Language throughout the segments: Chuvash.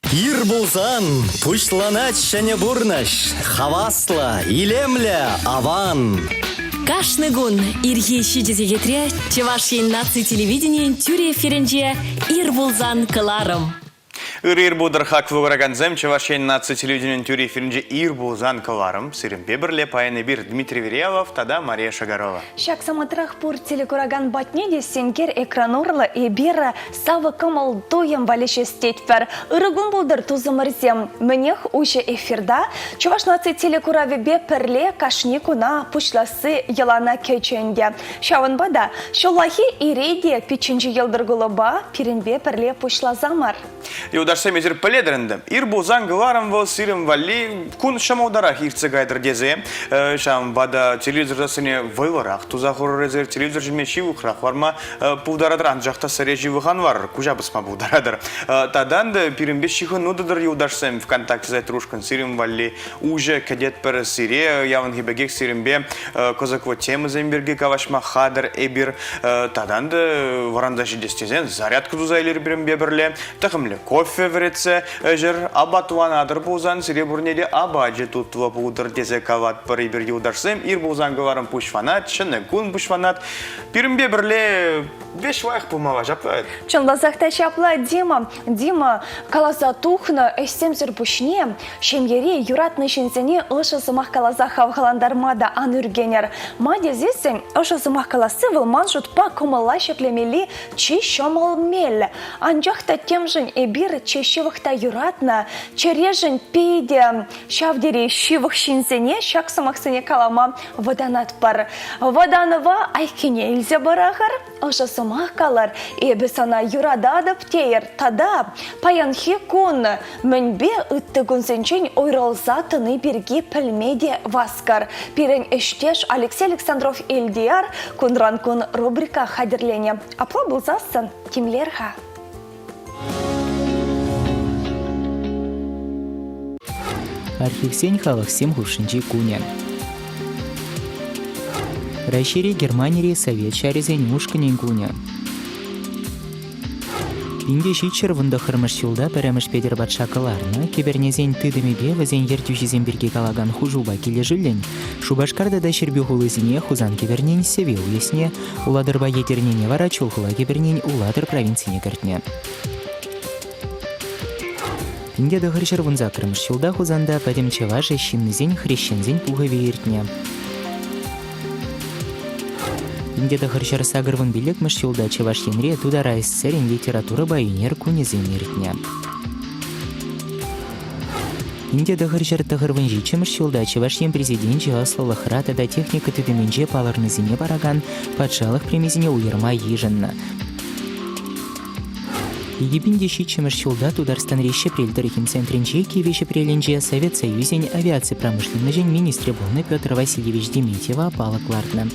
Ир пулсан пуҫланать ҫӗнӗ пурнӑҫ. Хаваслӑ, илемлӗ, аван. Кашни кун ирхи ҫичӗ сехетре Чӑваш Ен наци телевиденийӗн тӳрӗ эфирӗнче Ир пулсан кӑларӑм. Ырӑ ир пултӑр, хаклӑ куракансем. Чӑваш Ен наци телевиденийӗн тӳрӗ эфирӗнче Ир пулсан кӑларӑм. Сирӗнпе пӗрле паян эпир Дмитрий Верьялов тата Мария Шагарова. Ҫак самантрах пур телекуракан патне те сенкер экран урлӑ эпир Савӑк кӑмӑл туйӑм валеҫес тетпӗр. Ырӑ кун пултӑр, тусӑмӑрсем! Мӗнех, уҫӑ эфирта Чӑваш наци телекуравӗпе пӗрле кашни куна пуҫласси йӑлана кӗчӗ ӗнтӗ. Ҫавӑнпа та ҫуллахи ире те пиччӗнчи йӑлтӑр-кулӑпа пирӗнпе пӗрле пуҫласамӑр. Юлташсем, эсир пӗлетӗр ӗнтӗ. Ир пулсан кӑларӑм вӑл сирӗн валли кун ҫӑмӑлтарах иртсе кайтӑр тесе. Ҫавӑнпа та телевизор сассине вӑйлӑрах туса хурӑр эсир, телевизор ҫумне ҫывӑхрах ларма пултаратӑр, анчах та сӗре ҫывӑх ан ларӑр, куҫа пӑсма пултаратӑр. Тата ӗнтӗ пирӗнпе ҫыхӑну тытӑр, юлташсем, ВКонтакте сайт ушкӑн сирӗн валли уҫӑ кӗтетпӗр сире. Яланхи пекех сирӗнпе кӑсӑклӑ темӑсем пирки калаҫма хатӗр эпир. Тата ӗнтӗ вӑранса ҫитес тесен зарядка туса илер пирӗнпе пӗрле, тӗхӗмлӗ кофе вӗретсе ӗҫӗр, апатланатӑр пулсан сире пурне те апачӗ тутлӑ пултӑр тесе калатпӑр эпир, юлташсем. Ир пулсан кӑларӑм пуҫланать, ҫӗнӗ кун пуҫланать. Пирӗнпе пӗрле веҫ лайӑх пулмалла ҫапла. Чӑнласах та ҫапла, Дима. Дима каласа тухнӑ ӗҫсемсӗр пуҫне ҫемьере юратнӑ ҫынсене ӑшӑ сӑмах каласа хавхалантарма та ан ӳркенӗр. Ма тесессӗн ӑшӑ сӑмах каласси вӑл ман шутпа кӑмӑла ҫӗклемелли чи ҫӑмӑл мел. Анчах та темшӗн эпир чи ҫывӑх та юратнӑ, чӗрешӗн питӗ ҫав тери ҫывӑх ҫынсене ҫак сӑмахсене калама Вӑтанатпӑр. Вӑтанӑва айккине илсе пӑрахӑр, ӑшӑ сӑмах калӑр, эпӗ сана юрататӑп тейӗр тата паянхи кун мӗнпе ытти кунсенчен уйрӑлса тӑни пирки пӗлме те васкӑр. Пирӗн ӗҫтеш Алексей Александров Элтияр кунран-кун рубрика хатӗрленӗ. Апла пулсассӑн тимлер-ха. Архивсен халӑхсем хушшинчи кунӗ. Раҫҫейре Германири совет ҫарӗсен ушкӑнӗн кунӗ. Инке ҫичҫӗр вунтӑххӑрмӗш ҫулта пӗрремӗш Петӗр патша кӑларнӑ кӗпернесен тытӑмӗпе вӗсен ертӳҫисем пирки калакан хушупа килӗшӳллӗн Шупашкар тата Ҫӗрпӳ хулисене Хусан кӗпернин Сӗве уесне, Улатӑрпа Етӗрнене вара Чулхула кӗпернин Улатӑр провинцине кӗртнӗ. Пинте тӑхӑрҫӗр вунсаккӑрмӗш ҫулта Хусанта пӗтӗм чӑваш ӗҫ ҫыннисен хресченсен пухӑвӗ иртнӗ. Пинте тӑхӑрҫӗр сакӑрвун пиллӗкмӗш ҫулта Чӑваш Енре Тутар АССРӗн литературӑпа ӳнер кунӗсем иртнӗ. Инте тӑхӑрҫӗр тӑхӑрвун ҫиччӗмӗш ҫулта Чӑваш Ен Президенчӗ ӑслӑлӑхра тата техника тытӑмӗнче палӑрнисене паракан патшалӑх премисене уйӑрма йышӑннӑ. 2007 ҫулта Тутарстанри Ҫӗпрел тӑрӑхӗн центрӗнче Кивӗ Ҫӗпрелӗнче Совет Союзӗн авиаци промышленноҫӗн министрӗ пулнӑ Петр Васильевич Дементьева палӑк лартнӑ.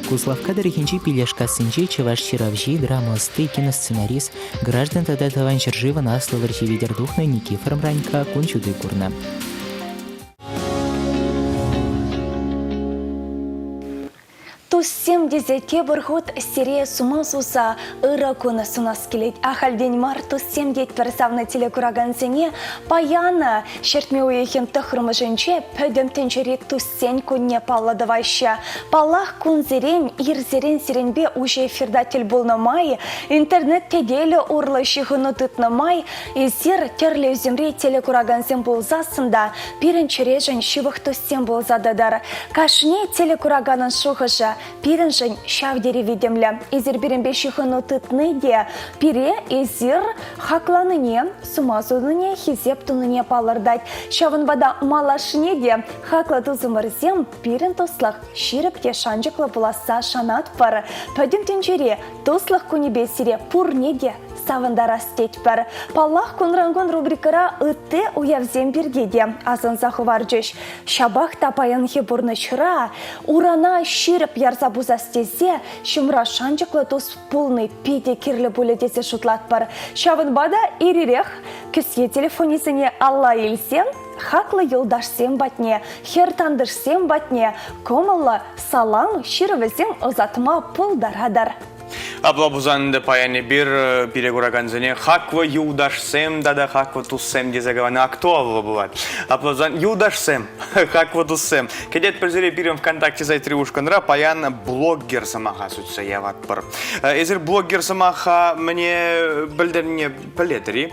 Куславкка тӑрӑхӗнчи Пилешкассинче чӑваш ҫыравҫи, драма ӑсти, киносценарист, граждан тата Тӑван ҫӗршывӑн Аслӑ вӑрҫи витӗр тухнӑ Никифор Мранька кун ҫути курнӑ. Туссем тесе тепӗр хут сире сума суса ырӑ кун сунас килет. Ахальтен мар туссем тетпӗр савнӑ телекуракансене. Паян ҫӗртме уйӑхӗн тӑххӑрмӗшӗнче пӗтӗм тӗнчери туссен кунне паллӑ тӑваҫҫӗ. Паллах, кунсерен, ирсерен сирӗнпе уҫӑ эфирта тӗл пулнӑ май, интернет тетелӗ урлӑ ҫыхӑну тытнӑ май эсир тӗрлӗ ӳсӗмри телекуракансем пулсассӑн та пирӗн чӗрешӗн ҫывӑх туссем пулса тӑтӑр. Кашни телекураканӑн шухӑшӗ пирӗншӗн ҫав тери витӗмлӗ. Эсир пирӗнпе ҫыхӑну тытни те пире эсир хакланине, сума сунине, хисеп тунине палӑртать. Ҫавӑнпа та малашне те хаклӑ тусӑмӑрсем пирӗн туслӑх ҫирӗп те шанчӑклӑ пуласса шанатпӑр. Пӗтӗм тӗнчере туслӑх кунӗпе сире пурне те савӑнтарас тетпӗр. Паллах, кунран-кун рубрикӑра ытти уявсем пирки те асӑнса хӑварчӗҫ. Ҫапах та паянхи пурнӑҫра урана ҫирӗп ярса пусас тесе ҫумра шанчӑклӑ тус пулни питӗ кирлӗ пулӗ тесе шутлатпӑр. Ҫавӑнпа та ир-ирех кӗсье телефонӗсене алла илсе хаклӑ юлташсем патне, хӗр-тантӑшсем патне кӑмӑллӑ салам ҫырӑвӗсем ӑсатма пултаратӑр. Апла пулсан ӗнтӗ паян эпир пире куракансене хаклӑ юлташсем тата хаклӑ туссем тесе калани актуаллӑ пулать. Апла пулсан юлташсем, хаклӑ туссем. Кӗтетпӗр сире пирӗн ВКонтакте сайтри ушкӑнра паян блогер сӑмаха сӳтсе яватпӑр. Эсир блогер сӑмаха мӗне пӗлтернине пӗлетӗр-и?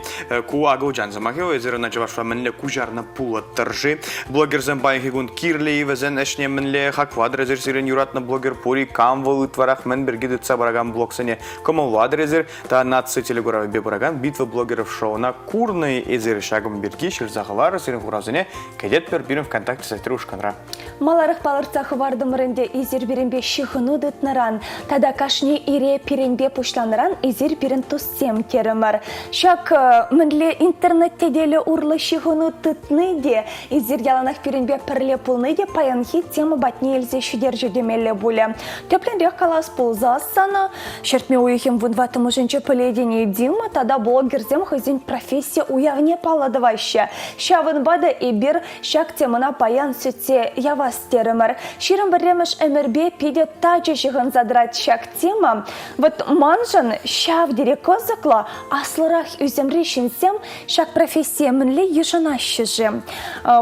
Ку акӑлчан сӑмахӗ, эсир ӑна чӑвашла мӗнле куҫарнӑ пулӑттӑр-ши? Блогерсем паянхи кун кирлӗ-и вӗсен ӗҫне мӗнле хаклатӑр эсир сирӗн юратнӑ блогер пур-и? Кам вӑл ытларах мӗн пирки тытса пыракан блогсене кӑмӑллатӑр эсир? Тата наци телекуравӗпе пыракан «Битва блогеров» шоуна курнӑ-и эсир? Ҫакӑн пирки ҫырса хӑварӑр сирӗн хуравсене кӗтетпӗр пирӗн ВКонтакте сайтри ушкӑнра. Маларах палӑртса хӑвартӑмӑр ӗнтӗ, эсир пирӗнпе ҫыхӑну тытнӑран тата кашни ире пирӗнпе пуҫланӑран эсир пирӗн туссем терӗмӗр. Ҫак мӗнле интернет тетелӗ урлӑ ҫыхӑну тытни те, эсир яланах пирӗнпе пӗрле пулни те паянхи тема патне илсе ҫитерчӗ темелле пулӗ. Тӗплӗнрех калас пулсассӑн, ҫӗртме уйӑхӗн вунтӑваттӑмӗшӗнче пӗлетӗн-и, Дима тата блогерсем хӑйсен професси уявне паллӑ тӑваҫҫӗ. Ҫавӑнпа та эпир Ҫак темӑна паян сӳтсе явас терӗмӗр. 21-мӗш ӗмӗрпе питӗ тачӑ ҫыхӑнса тӑрать ҫак тема. Вӑт маншӑн ҫав тери кӑсӑклӑ аслӑрах ӳсӗмри ҫынсем ҫак профессие мӗнле йышӑнаҫҫӗ-ши?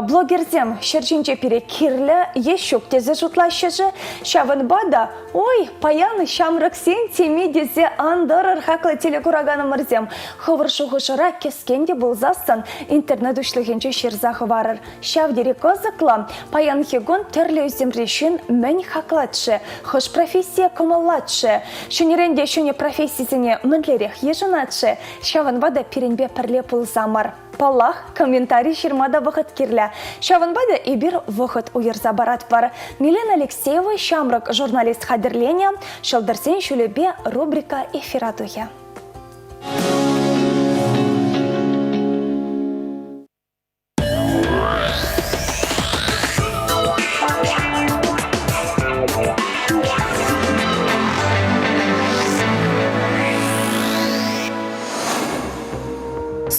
Блогерсем ҫӗр ҫинче пире кирлӗ е ҫук тесе шутлаҫҫӗ-ши? Ҫавӑнпа та Ой, паян ҫамрӑксен теми тесе ан тӑрӑр, хаклӑ телекураканӑмӑрсем. Хӑвӑр шухӑшӑра кӗскен те пулсассӑн интернет уҫлӑхӗнче ҫырса хӑварӑр. Ҫав тери кӑсӑклӑ. Паянхи кун тӗрлӗ ӳсӗмри ҫын мӗн хаклать-ши? Хӑш профессие кӑмӑллать-ши? Ҫӗнӗрен те ҫӗнӗ профессисене мӗнлерех йышӑнать-ши? Ҫавӑнпа та пирӗнпе пӗрле пулсамӑр. Паллах, комментари ҫырма та вӑхӑт кирлӗ. Ҫавӑнпа та эпир вӑхӑт уйӑрса паратпӑр. Милена Алексеева ҫамрӑк журналист хатӗрленӗ Ҫӑлтӑрсен ҫулӗпе рубрика эфира тухӗ.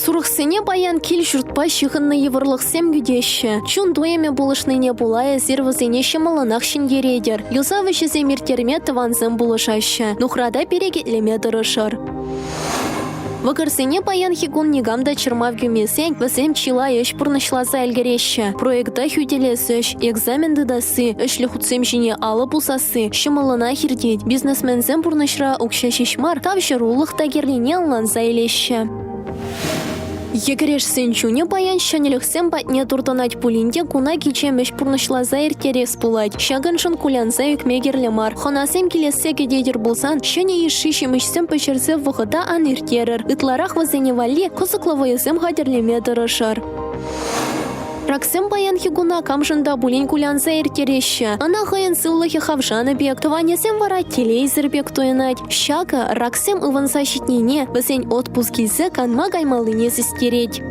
Сурӑхсене паян кил-ҫуртпа ҫыхӑннӑ йывӑрлӑхсем кӗтеҫҫӗ. Чун туйӑмӗ пулӑшнине пула эсир вӗсене ҫӑмӑллӑнах ҫӗнтеретӗр. Юсав ӗҫӗсем ирттерме тӑвансем пулӑшаҫҫӗ. Нухрата перекетлеме тӑрӑшӑр. Вӑкӑрсене паянхи кун никам та чӑрмав кӳмесен вӗсем чылай ӗҫ пурнӑҫласа ӗлкӗреҫҫӗ. Проекта хӳтӗлес ӗҫ, экзамен тытасси, ӗҫлӗ хутсем ҫине алӑ пусасси ҫӑмӑллӑнах иртет. Бизнесменсем пурнӑҫра укҫа ҫеҫ мар, тавҫӑрулӑх та кирлине ӑнланса илеҫҫӗ. Йӗкӗрешсен чунӗ паян ҫӗнӗлӗхсем патне туртӑнать пулин те куна кичем ӗҫ пурнӑҫласа ирттерес пулать. Ҫакӑншӑн кулянса ӳкме кирлӗ мар. Хӑнасем килессе кӗтетӗр пулсан ҫӗнӗ йышши ҫимӗҫсем пӗҫерсе вӑхӑта ан ирттерӗр. Ытларах вӗсене валли кӑсӑклӑ вӑйӑсем хатӗрлеме тӑрӑшӑр. Раксем паянхи куна камшӑн та пулин кулянса ирттереҫҫӗ. Ӑна хӑйӗн сывлӑхӗ хавшанӑ пек, тӑванӗсем вара телейсӗр пек туйӑнать. Ҫакӑ раксем ывӑнса ҫитнине, вӗсен отпуск илсе канма каймаллине систерет.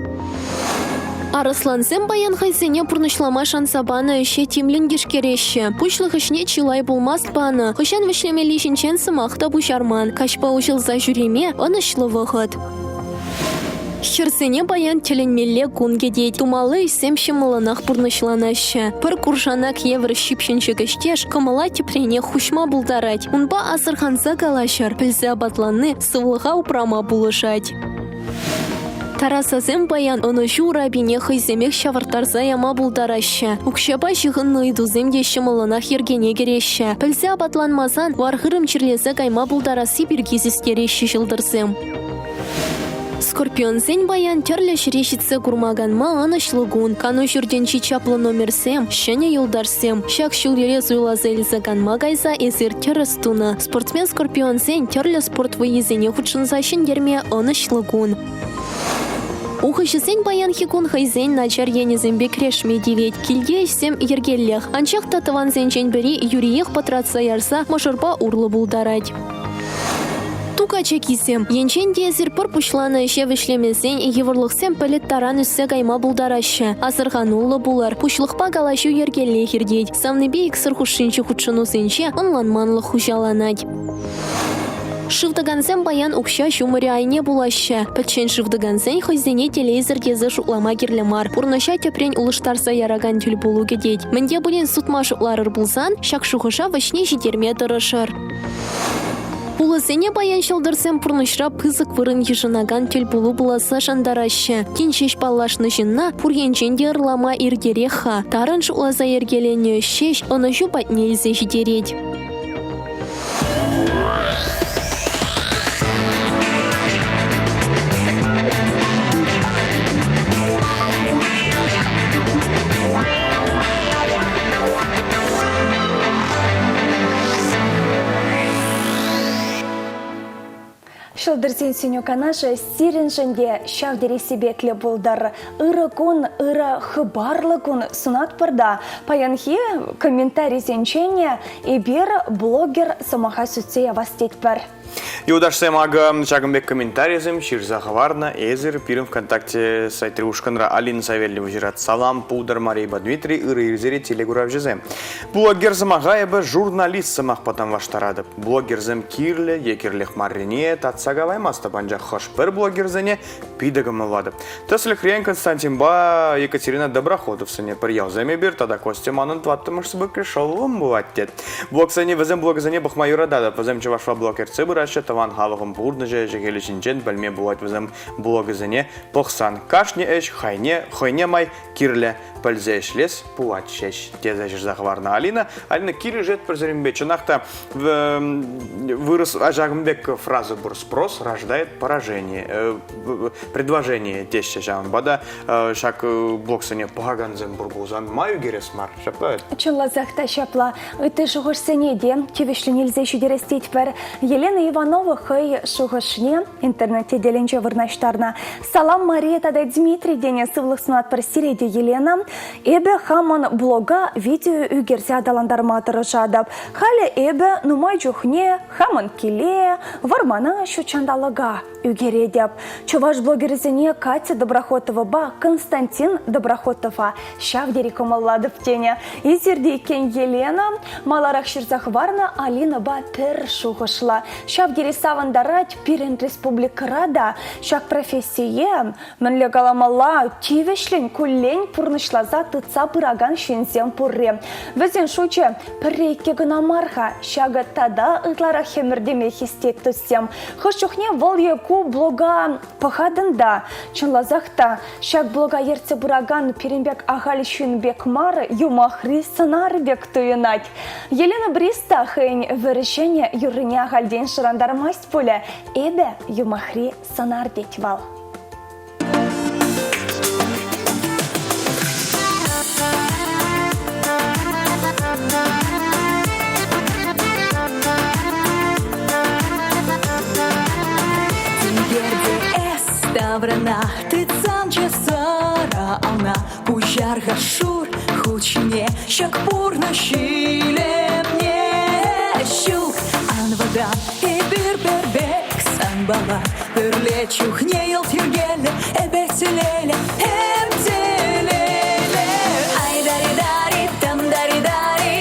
Арӑслансем паян хӑйсене пурнӑҫлама шанса панӑ ӗҫе тимлӗн тишкереҫҫӗ. Пуҫлӑх ӗҫне чылай пулмасть панӑ. Хӑҫан вӗҫлемелли ҫинчен сӑмах та пуҫарман. Каҫпа уҫӑлса ҫӳреме ӑнӑҫлӑ вӑхӑт. Хӗрсене паян тӗлӗнмелле кун кӗтет. Тумалли ӗҫсем ҫӑмӑллӑнах пурнӑҫланаҫҫӗ. Пӗр куршанак евӗр ҫыпҫӑнчӑк ӗҫтеш кӑмӑла тӗпренех хуҫма пултарать. Унпа асӑрханса калаҫӑр, пӗлсе апатланни сывлӑха упрама пулӑшать. Тарасасем паян ӑнӑҫу урапине хӑйсемех ҫавӑрттарса яма пултараҫҫӗ. Укҫапа ҫыхӑннӑ ыйтусем те ҫӑмӑллӑнах йӗркене кӗреҫҫӗ. Пӗлсе апатланмасан вар-хырӑм чирлесе кайма пултарасси пирки систереҫҫӗ ҫӑлтӑрсем. Скорпионсен паян тӗрлӗ ҫӗре ҫитсе курма канма ӑнӑҫлӑ кун. Кану ҫуртӗнчи чаплӑ номерсем, ҫӗнӗ юлташсем. Ҫак ҫул-йӗре суйласа илсе канма кайса эсир тӗрӗс тунӑ. Спортсмен-скорпионсен тӗрлӗ спорт вӑййисене хутшӑнса ҫӗнтерме ӑнӑҫлӑ кун. Ухӑҫӑсен паянхи кун хӑйсен начар енӗсемпе кӗрешме тивет. Килте ӗҫсем йӗркеллех. Анчах та тӑвансенчен пӗри юриех пӑтратса ярса мӑшӑрпа урлӑ пултарать. Ту качакисем. Енчен те эсир пӑр пуҫланӑ ӗҫе вӗҫлемесен йывӑрлӑхсем пӗлӗт таран ӳссе кайма пултараҫҫӗ. Асӑрхануллӑ пулӑр. Пуҫлӑхпа калаҫу йӗркеллех иртет. Савнипе иксӗр хушшинчи хутшӑнусенче ӑнланманлӑх хуҫаланать. Шыв тӑкансем паян укҫа ҫумӑрӗ айне пулаҫҫӗ. Пӗччен шыв тӑкансен хӑйсене телейсӗр тесе шутлама кирлӗ мар. Пурнӑҫа тӗпрен улӑштарса яракан тӗлпулу кӗтет. Мӗн те пулин сутма шутларӑр пулсан ҫак шухӑша вӗҫне ҫитерме тӑрӑшӑр. Пулӑсене паян ҫӑлтӑрсем пурнӑҫра пысӑк вырӑн йышӑнакан тӗлпулу пуласса шантараҫҫӗ. Тин ҫеҫ паллашнӑ ҫынна пур енчен те ырлама иртерех-ха. Тарӑн шутласа йӗркеленӗ ӗҫ ҫеҫ ӑнӑҫу патне илсе ҫитерет. Ҫӑлтӑрсен сӳнӳ канашӗ сирӗншӗн те ҫав тери сипетлӗ пултӑр. Ырӑ кун, ырӑ хыпарлӑ кун сунатпӑр та паянхи комментарисенчен эпир блогер сӑмаха сӳтсе явас тетпӗр. Юлташсем, акӑ ҫакӑн пек комментарисем ҫырса хӑварнӑ. Эсир пирӗн ВКонтакте сайтри ушкӑнра Алина Савельева ҫырать. Салам, пултӑр Марийӑпа Дмитрий, ырӑ ирсере телекуравҫӑсем. Блогер сӑмаха эпӗ журналист сӑмахпа танлаштаратӑп. Блогерсем кирлӗ е кирлех маррине татса калаймастӑп, анчах хӑш-пӗр блогерсене питӗ кӑмӑллатӑп. Тӗслӗхрен, Константинпа Екатерина Доброходовсене пӗр ялсем эпир тата Костя манӑн тӑваттӑмӗш сыпӑкри шӑллӑм пулать тет. Блогсене вӗсем блогӗсене пӑхма юрататӑп. Вӗсем чӑвашла блог ертсе пыраҫҫӗ, тӑван халӑхӑн пурнӑҫӗ, ӗҫӗ-хӗлӗ ҫинчен пӗлме пулать вӗсем блогӗсене пӑхсан. Кашни ӗҫ хайне, хӑйне май кирлӗ. Пӗлсе ӗҫлес пулать ҫеҫ, тесе ҫырса хӑварнӑ Алина. Алина килӗшетпӗр сирӗнпе. Чӑнах та вырӑс ҫакӑн пек фраза пур. Спрос рождает поражение. Предложение теҫҫӗ ҫавӑнпа та ҫак блоксене пӑхакансем пур пулсан ма ӳкерес мар? Ҫапла. Чӑнласах та ҫапла. Ытти шухӑшсене те тивӗҫлӗн илсе ҫитерес тетпӗр. Елена Иванова хӑй шухӑшне интернет тетелӗнче вырнаҫтарнӑ. Салам, Мария тата Дмитрий тенӗ сывлӑх сунатпӑр сире те, Елена. Эпӗ хамӑн блога видео ӳкерсе аталантарма тӑрӑшатӑп. Халӗ эпӗ нумай чухне хамӑн киле, вӑрмана, ҫут ҫанталӑка ӳкеретӗп. Чӑваш блогерӗсене Катя Доброхотовӑпа Константин Доброхотова ҫав тери кӑмӑллатӑп тенӗ. Эсир те иккен Елена маларах ҫырса хӑварнӑ Алинӑпа пӗр шухӑшлӑ. Ҫав тери савӑнтарать пирӗн республикӑра та ҫак профессие, мӗнле каламалла, тивӗҫлӗн куллен пурнӑҫласа тытса пыракан ҫынсем пурри. Вӗсен шучӗ пӗрре-иккӗ кӑна мар-ха, ҫакӑ тата ытларах хӗмӗртеме хистет туссем. Хӑш чухне вӑл е ку блога пӑхатӑн та, чӑнласах та, ҫак блога ертсе пыракан пирӗн пек ахаль ҫын пек мар, юмахри сӑнар пек туйӑнать. Елена Бриста хӑйӗн вӗр-ҫӗнӗ юррине ахальтен шӑрантармасть пулӗ. Эпӗ юмахри сӑнар тет вӑл. Тинкерте эс таврана тытсамччӗ сӑра ална Пуҫар-ха шур хут ҫине ҫак пурнӑҫ илемне. Ҫук, ан вӑтан, эпир пӗр пек санпала. Пӗрле чухне йӑлт йӗркеллӗ, эпӗ телейлӗ, эп телейлӗ. Ай-дари-дари, там-дари-дари,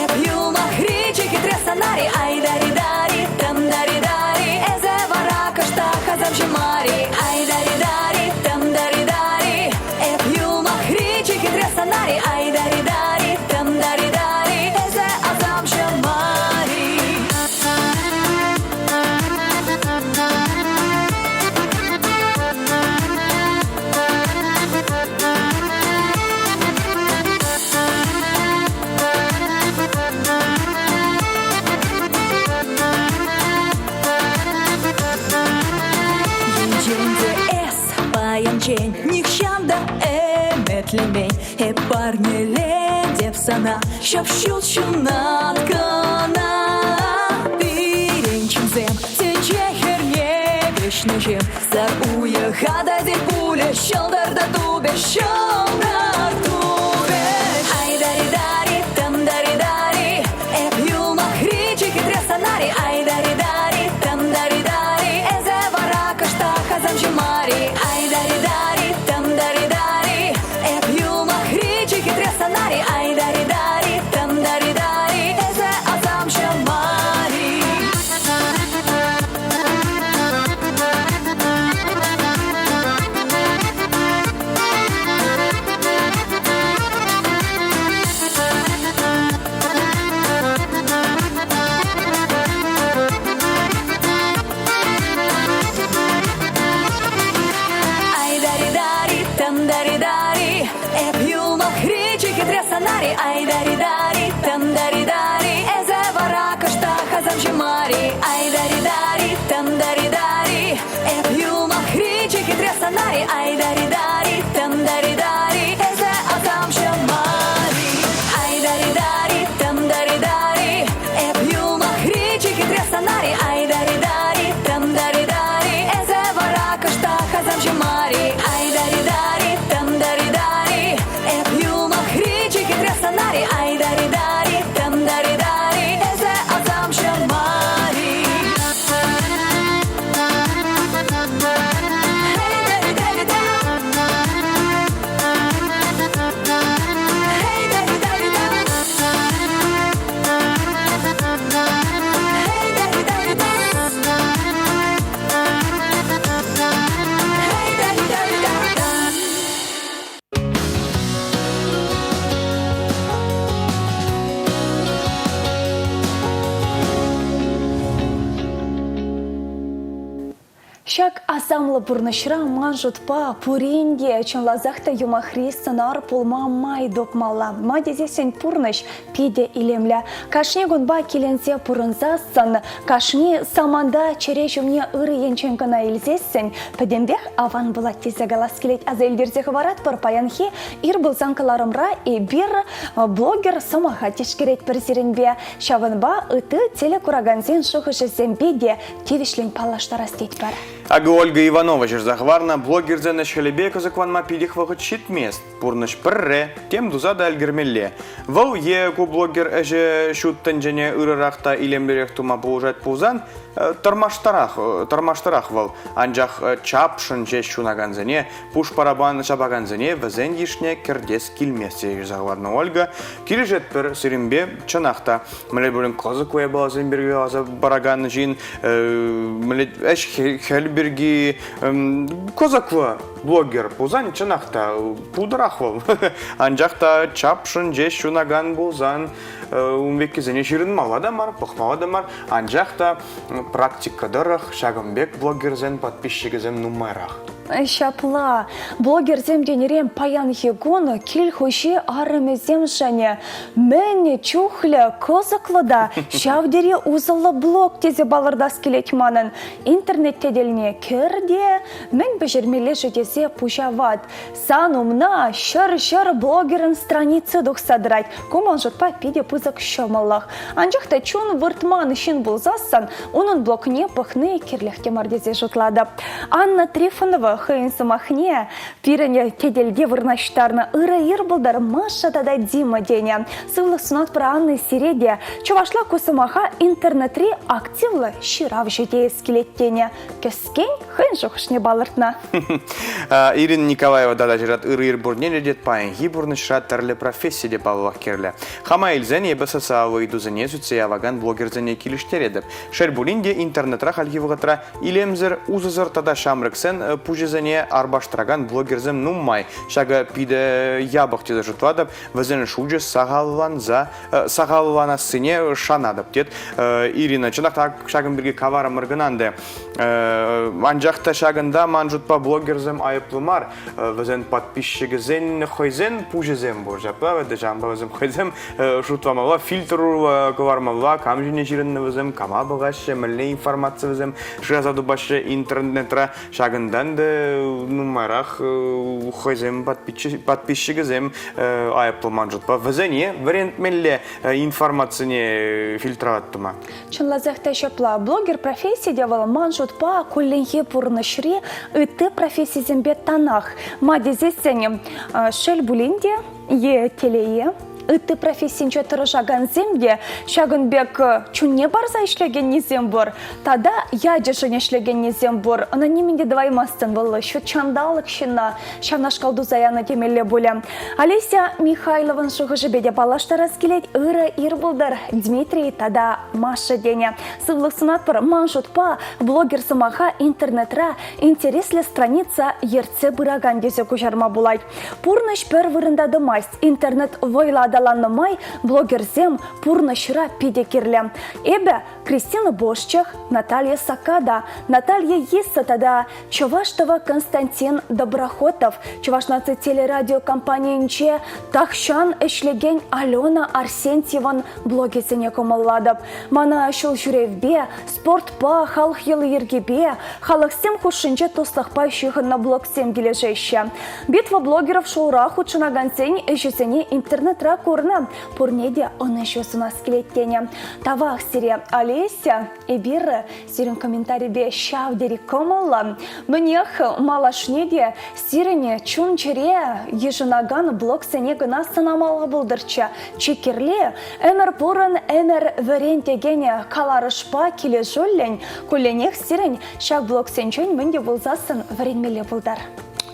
эп юмахри чи хитре сценари. Ай-дари-дари, там-дари-дари, эсӗ вара кӑштах асамҫӑ мар-и? Ай-дари-дари, там-дари-дари, Эп юмахри чи хитре сценари. Ай-дари-дари, там-дари-дари, эсӗ асамҫӑ мар-и? Енчен те эс паянччен нихҫан та ӗмӗтленмен, эп парнелетӗп сана ҫап-ҫут ҫунат кӑна. Пирӗн чунсем тӗнче хӗрне вӗҫнӗҫем сар уйӑха та тӗл пулӗ, ҫӑлтӑр та тупӗ, ҫӑлтӑр тупӗ. Ай-дари-дари, там-дари-дари, эп юмахри чи хитре сценари. Ай-дари-дари, там-дари-дари, эсӗ вара кӑштах асамҫӑ мар-и? Ай-дари-дари, там-дари-дари, эп юмахри чи хитре сценари. Ай-дари-дари, там-дари-дари, эсӗ асамҫӑ мар-и? Ай-дари-дари, там-дари-дари, эсӗ вара кӑштах асамҫӑ мар-и? Ай-дари-дари, там-дари-дари, эп юмахри чи хитре сӑнар-и? Ай-дари-дари, там-дари-дари, эсӗ асамҫӑ мар-и? Ай-дари-дари, там-дари-дари, эп юмахри чи хитре сӑнар-и? Ай-дари-дари, там-дари-дари, эсӗ вара кӑштах асамҫӑ мар-и? Ай-дари-дари, там-дари-дари, эп юмахри чи хитре сӑнар-и? Ай-дари-дари, там-дари-дари, эсӗ асамҫӑ мар-и? Ҫак асамлӑ пурнӑҫра ман шутпа пурин те чӑнласах та юмахри сӑнар пулма май тупмалла. Ма тесессӗн пурнӑҫ питӗ илемлӗ. Кашни кунпа киленсе пурӑнсассӑн, кашни саманта чӗре ҫумне ырӑ енчен кӑна илсессӗн пӗтӗмпех аван пулать тесе калас килет. Аса илтерсе хӑваратпӑр, паянхи ир пулсан кӑларӑмра эпир блогер сӑмаха тишкеретпӗр сирӗнпе. Ҫавӑнпа ытти телекуракансен шухӑшӗсемпе те тивӗҫлӗн паллаштарас тетпӗр. Акӑ Ольга Иванова ҫырса хӑварнӑ блогерсен ӗҫ-хӗлӗпе кӑсӑкланма питех вӑхӑт ҫитмест. Пурнӑҫ пӗрре, тем туса та ӗлкӗрмелле. Вӑл е ку блогер ӗҫӗ ҫут тӗнчене ырӑрах та илемлӗрех тума пулӑшать пулсан, тӑрмаштарах, тӑрмаштарах вӑл. Анчах чапшӑн ҫеҫ ҫунакансене, пуш параппан ҫапакансене вӗсен йышне кӗртес килмест тесе ҫырса хӑварнӑ Ольга. Килӗшетпӗр сирӗнпе, чӑнах та, мӗнле пулин кӑсӑклӑ япаласем пирки каласа паракан ҫын, мӗнле ӗҫ-хӗл пирки кӑсӑклӑ блогер пулсан, чӑнах та, пултӑрах вӑл. Анчах та чапшӑн ҫеҫ ҫунакан пулсан, ун пеккисене ҫырӑнмалла та мар, пӑхмалла та мар. Анчах та практика тӑрӑх ҫакӑн пек блогерсен подписчикӗсем нумайрах. Ҫапла, блогерсем тенӗрен паянхи кун кил хуҫи арӑмӗсемшӗн мӗн чухлӗ кӑсӑклӑ та ҫав тери усӑллӑ блог тесе палӑртас килет манӑн. Интернет тетелне кӗр те мӗн пӗҫермелле-ши тесе пуҫа ват. Сан умна ҫӗр-ҫӗр блогерӑн страници тухса тӑрать. Ку ман шутпа питӗ пысӑк ҫӑмӑллӑх. Анчах та чун выртман ҫын пулсассӑн унӑн блогне пӑхни кирлех те мар тесе шутлатӑп. Анна Трифонова хӑйӗн сӑмахне пирӗн тетелте вырнаҫтарнӑ ырӑ ир пултӑр Маша тата Дима тенӗ. Сывлӑх сунатпӑр Анна сире те. Чӑвашла ку сӑмаха интернетри активлӑ ҫыравҫӑ теес килет тенӗ. Кӗскен хӑйӗн шухӑшне палӑртнӑ. Ирина Николаева тата ҫырать ырӑ ир пурне те тет паянхи пурнӑҫра тӗрлӗ професси те паллах кирлӗ. Хама илсен эпӗ социаллӑ ыйтусене сӳтсе явакан блогерсене килӗштеретӗп. Шел пулин те интернетра хальхи вӑхӑтра илемсӗр, усӑсӑр тата ҫамрӑксен пуҫӗсене арпаштаракан блогерсем нумай. Ҫакӑ питӗ япӑх тесе шутлатӑп. Вӗсен шучӗ сахалланса сахалланассине шанатӑп, тет Ирина. Чӑнах та ҫакӑн пирки каварӑмӑр кӑна ӗнтӗ. Анчах та ҫакӑнта ман шутпа блогерсем айӑплӑ мар. Вӗсен подписчикӗсен хӑйсен пуҫӗсем пур. Ҫапла вӗт, ҫавӑнпа вӗсем хӑйсем шутламалла, фильтр кӑлармалла, кам ҫине ҫырӑннӑ вӗсем, кама пӑхаҫҫӗ, мӗнле информаци вӗсем шыраса тупаҫҫӗ интернетра. Ҫакӑнтан та нумайрах хӑйсем подписчикӗсем айӑплӑ ман шутпа. Вӗсене вӗрентмелле информацине фильтровать тума. Чӑнласах та ҫапла. Блогер професси те вӑл ман шутпа кулленхи пурнӑҫри ытти профессисемпе танах. Ма тесессӗн, шел пулин те е телее, ытти профессинче тӑрӑшакансем те ҫакӑн пек чунне парса ӗҫлекеннисем пур тата ячӗшӗн ӗҫлекеннисем пур. Ӑна нимӗн те тӑваймастӑн вӑл ҫут ҫанталӑк ҫынна ҫавнашкал туса янӑ темелле пулӗ. Олеся Михайловӑн шухӑшӗпе те паллаштарас килет. Ырӑ ир пултӑр, Дмитрий тата Маша тенӗ. Сывлӑх сунатпӑр. Ман шутпа, блогер сӑмаха интернетра интереслӗ страница ертсе пыракан тесе куҫарма пулать. Пурнӑҫ пӗр вырӑнта тӑмасть. Интернет вӑйлӑ. аталаннӑ май блогерсем пурнӑҫра питӗ кирлӗ. Эпӗ Кристина Бошчах, Наталья Сакада, Наталья Иса тата Чӑваш тӑвӑ Константин Доброхотов Чӑваш наци телерадиокомпанийӗнче тахҫан ӗҫлекен Алена Арсентьеван блогӗсене кӑмӑллатӑп. Мана ҫул ҫӳревпе, спортпа, халӑх йӑли-йӗркипе, халӑхсем хушшинче туслӑхпа ҫыхӑннӑ блогсем килӗшеҫҫӗ. Битва блогеров шоура хутшӑнакансен ӗҫӗсене интернетра курнӑ. Пурне те ӑнӑҫу сунас килет тенӗ. Тавах сире, Олеся. Эпир сирӗн комментарипе ҫав тери кӑмӑллӑ. Мӗнех, малашне те сирӗн чун-чӗре йышӑнакан блогсене кӑна сӑнамалла пултӑрччӗ. Чи кирли, ӗмӗр пурӑн, ӗмӗр вӗрен текен каларӑшпа килӗшӳллӗн кулленех сирӗн ҫак блогсенчен мӗн те пулсассӑн вӗренмелле пултӑр.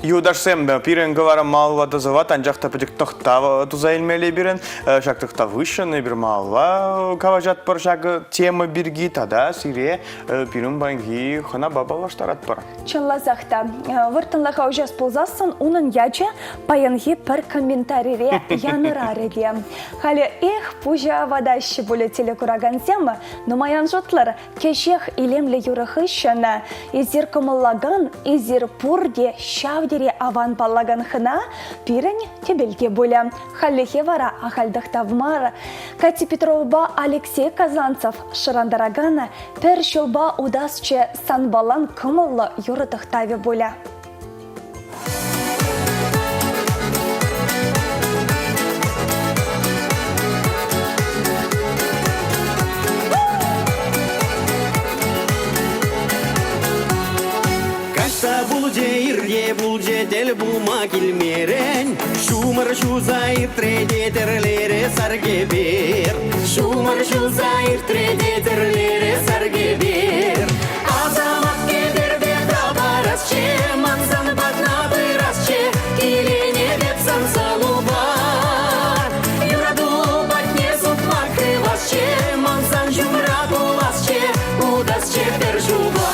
Юлташсем, пирӗн кӑларӑм малалла тӑсӑлать, анчах та пӗчӗк тӑхтав туса илмелле пирӗн. Ҫак тӑхтав хыҫҫӑн эпир малалла калаҫатпӑр ҫакӑ тема пирки тата сире пирӗн паянхи хӑнапа паллаштаратпӑр. Чӑнласах та, вӑрттӑнлӑха уҫас пулсассӑн унӑн ячӗ паянхи пӗр комментарире янӑрарӗ те. Халӗ эх, пуҫа ватаҫҫӗ пулӗ телекуракансем, нумай ан шутлӑр, Кӗҫех илемлӗ юрӑ хыҫҫӑн эсир кӑмӑллакан, эсир пурте ҫав тери аван паллакан хӑна пирӗн тӗпелте пулӗ. Хальлӗхе вара ахаль тӑхтав мар. Катя Петровӑпа Алексей Казанцев шӑрантаракан Пӗр ҫулпа утасчӗ санпалан кӑмӑллӑ юрӑ тӑхтавӗ пулӗ. Каҫса пулчӗ, ирте пулчӗ, тӗл пулма килмерӗн. Ҫумӑр ҫуса иртрӗ те тӗрлерӗ сар кӗпер. Ҫумӑр ҫуса иртрӗ те тӗрлерӗ сар кӗпер. Асамат кӗперпе тапарасчӗ, мансан патна пырасчӗ, киленетӗп сан салупа. Юрату патне сукмак хывасчӗ, мансан ҫумра пуласчӗ, утасчӗ пӗр ҫулпа.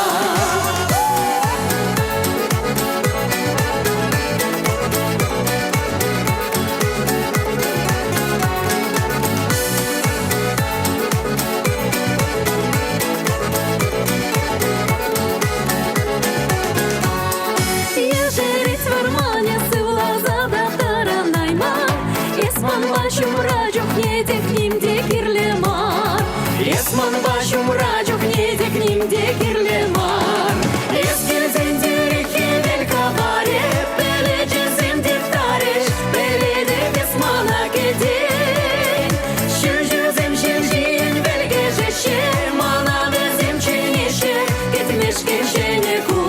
Ешерет вӑрманӗ сывласа та тӑранайман. Эс манпа ҫумра чухне тек ним те кирлӗ мар. Эс манпа ҫумра чухне тек ним те кирлӗ мар. Эс килсен тӳрех хӗвел капарӗ, пӗлӗчӗсем тек тарӗҫ, пӗлетӗп эс мана кӗтен. Ҫӳҫӳсем ҫил ҫийӗн вӗлкӗшеҫҫӗ, мана вӗсем чӗнеҫҫӗ, кӗтмешкӗн ҫӗнӗ кун.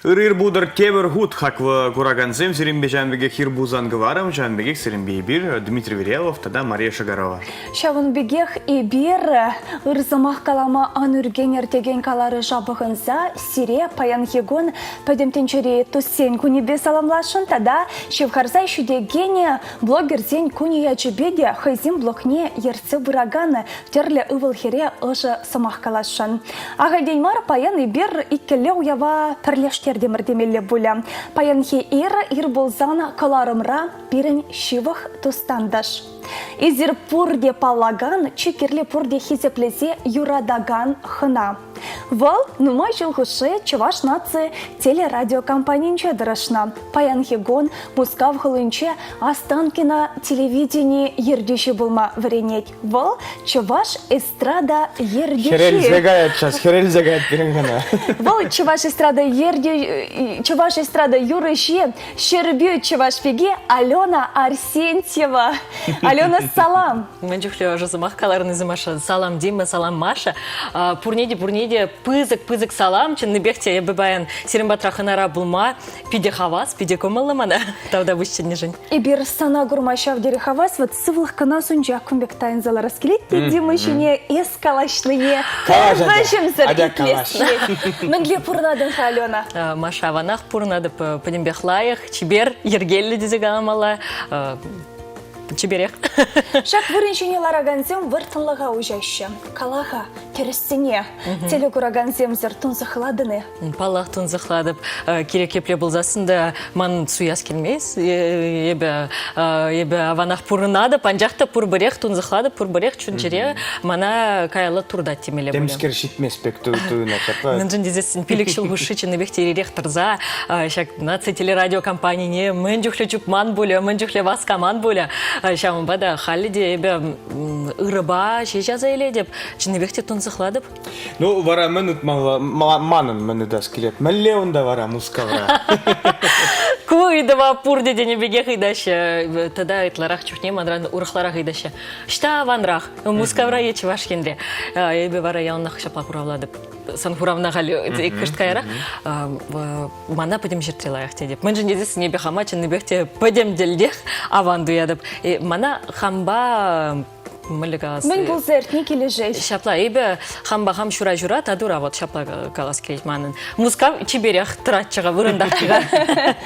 Ыр-ир пултӑр тепӗр хут хаклӑ куракансем, сирӗнпе ҫавӑн пекех ир пулсан кӑларӑм, ҫавӑн пекех сирӗнпе эпир, Дмитрий Верелов тата Мария Шагарова. Ҫавӑн пекех эпир ыр сӑмах калама ан ӳркенӗр текен каларӑша пӑхӑнса сире паянхи кун Пӗтӗм тӗнчери туссен кунӗпе саламласшӑн тата ҫывхарса ҫитекен блогерсен кунӗ ячӗпе те хӑйсен блогне ертсе пыракан тӗрлӗ ывӑл-хӗре ӑшӑ сӑмах каласшӑн. Ахальтен мар паян эпир иккӗлле уява пӗрлештертӗмӗр темелле пулӗ. Паянхи ир ир пулсан кӑларӑмра пирӗн ҫывӑх тус-тантӑш. Эсир пурте паллакан, чи кирли пурте хисеплесе юратакан хӑна. Вӑл нумай ҫул хушши Чӑваш наци телерадиокомпанинче тӑрӑшнӑ. Паянхи кун Мускав хулинче Останкино телевидени ертӳҫи пулма вӗренет. Вӑл чӑваш эстрада ертӳҫи. Хӗрелсе каять час, хӗрелсе каять пирӗн кӑна. Вӑл чӑваш эстрада ертӳ чӑваш эстрада юрӑҫи, Ҫӗрпӳ чӑваш пики Алена Арсентьева. Алена, салам! Мӗн чухлӗ ӑшӑ сӑмах каларӑн Маша. Салам, Дима, салам, Маша. Пурне те, пурне те пысӑк-пысӑк салам. Чӑннипех те эпӗ паян сирӗн патра хӑнара пулма питӗ хавас, питӗ кӑмӑллӑ мана. Тавтапуҫ чӗннӗшӗн. Эпир сана курма ҫав тери хавас. Вот сывлӑх кӑна сунчах кун пек тайӑнса ларас килет те Дима ҫине эс калаҫнине пӗр вӗҫӗмсӗр итлес килет. Мӗнле пурӑнатӑн-ха, Алена? Маша, аванах пурӑнатӑп. Пӗтӗмпех лайӑх, чипер, йӗркеллӗ тесе каламалла. Чиперех. Ҫак вырӑн ҫине ларакансем вӑрттӑнлӑха уҫаҫҫӗ. Кала-ха, тӗрӗссине. Телекуракансемсӗр тунсӑхлатӑн-и? Паллах, тунсӑхлатӑп. Кирек епле пулсассӑн та ман суяс килмест. Эпӗ, эпӗ аванах пурӑнатӑп, анчах та пурпӗрех тунсӑхлатӑп, пурпӗрех чун-чӗре мана каялла туртать темелле пулӗ. Темскер ҫитмест пек туйӑнать ҫапла. Мӗншӗн тесессӗн пилӗк ҫул хушши чӑннипех те ирех тӑрса ҫак наци телерадиокомпанине мӗн чухлӗ чупман пулӗ, мӗн чухлӗ васкаман пулӗ. Ҫавӑнпа та халӗ те эпӗ ырӑпа ҫеҫ аса илетӗп, чӑннипех те тунсӑхлатӑп. Ну, вара мӗн утмалла, манӑн мӗн утас килет? Мӗнле унта вара Мускавра? Ку ыйтӑва пурте тенӗ пекех ыйтаҫҫӗ. Тата ытларах чухне манран урӑхларах ыйтаҫҫӗ. Ӑҫта аванрах? Мускавра е Чӑваш Енре? Эпӗ вара яланах ҫапла хуравлатӑп. Сан хуравна халь кӑшт каярах. Мана пӗтӗм ҫӗртре лайӑх тетӗп. Мӗншӗн тесессӗн эпӗ хама чӑннипех те пӗтӗм тӗлтех аван туятӑп. Мана хампа мӗнле калас? Мӗн пулса иртни килӗшет. Ҫапла, эпӗ хампа хам ҫура-ҫура татура вот ҫапла калас килет манӑн. Мускав чиперех тӑратчӗ-ха, вырӑнтахчӗ-ха.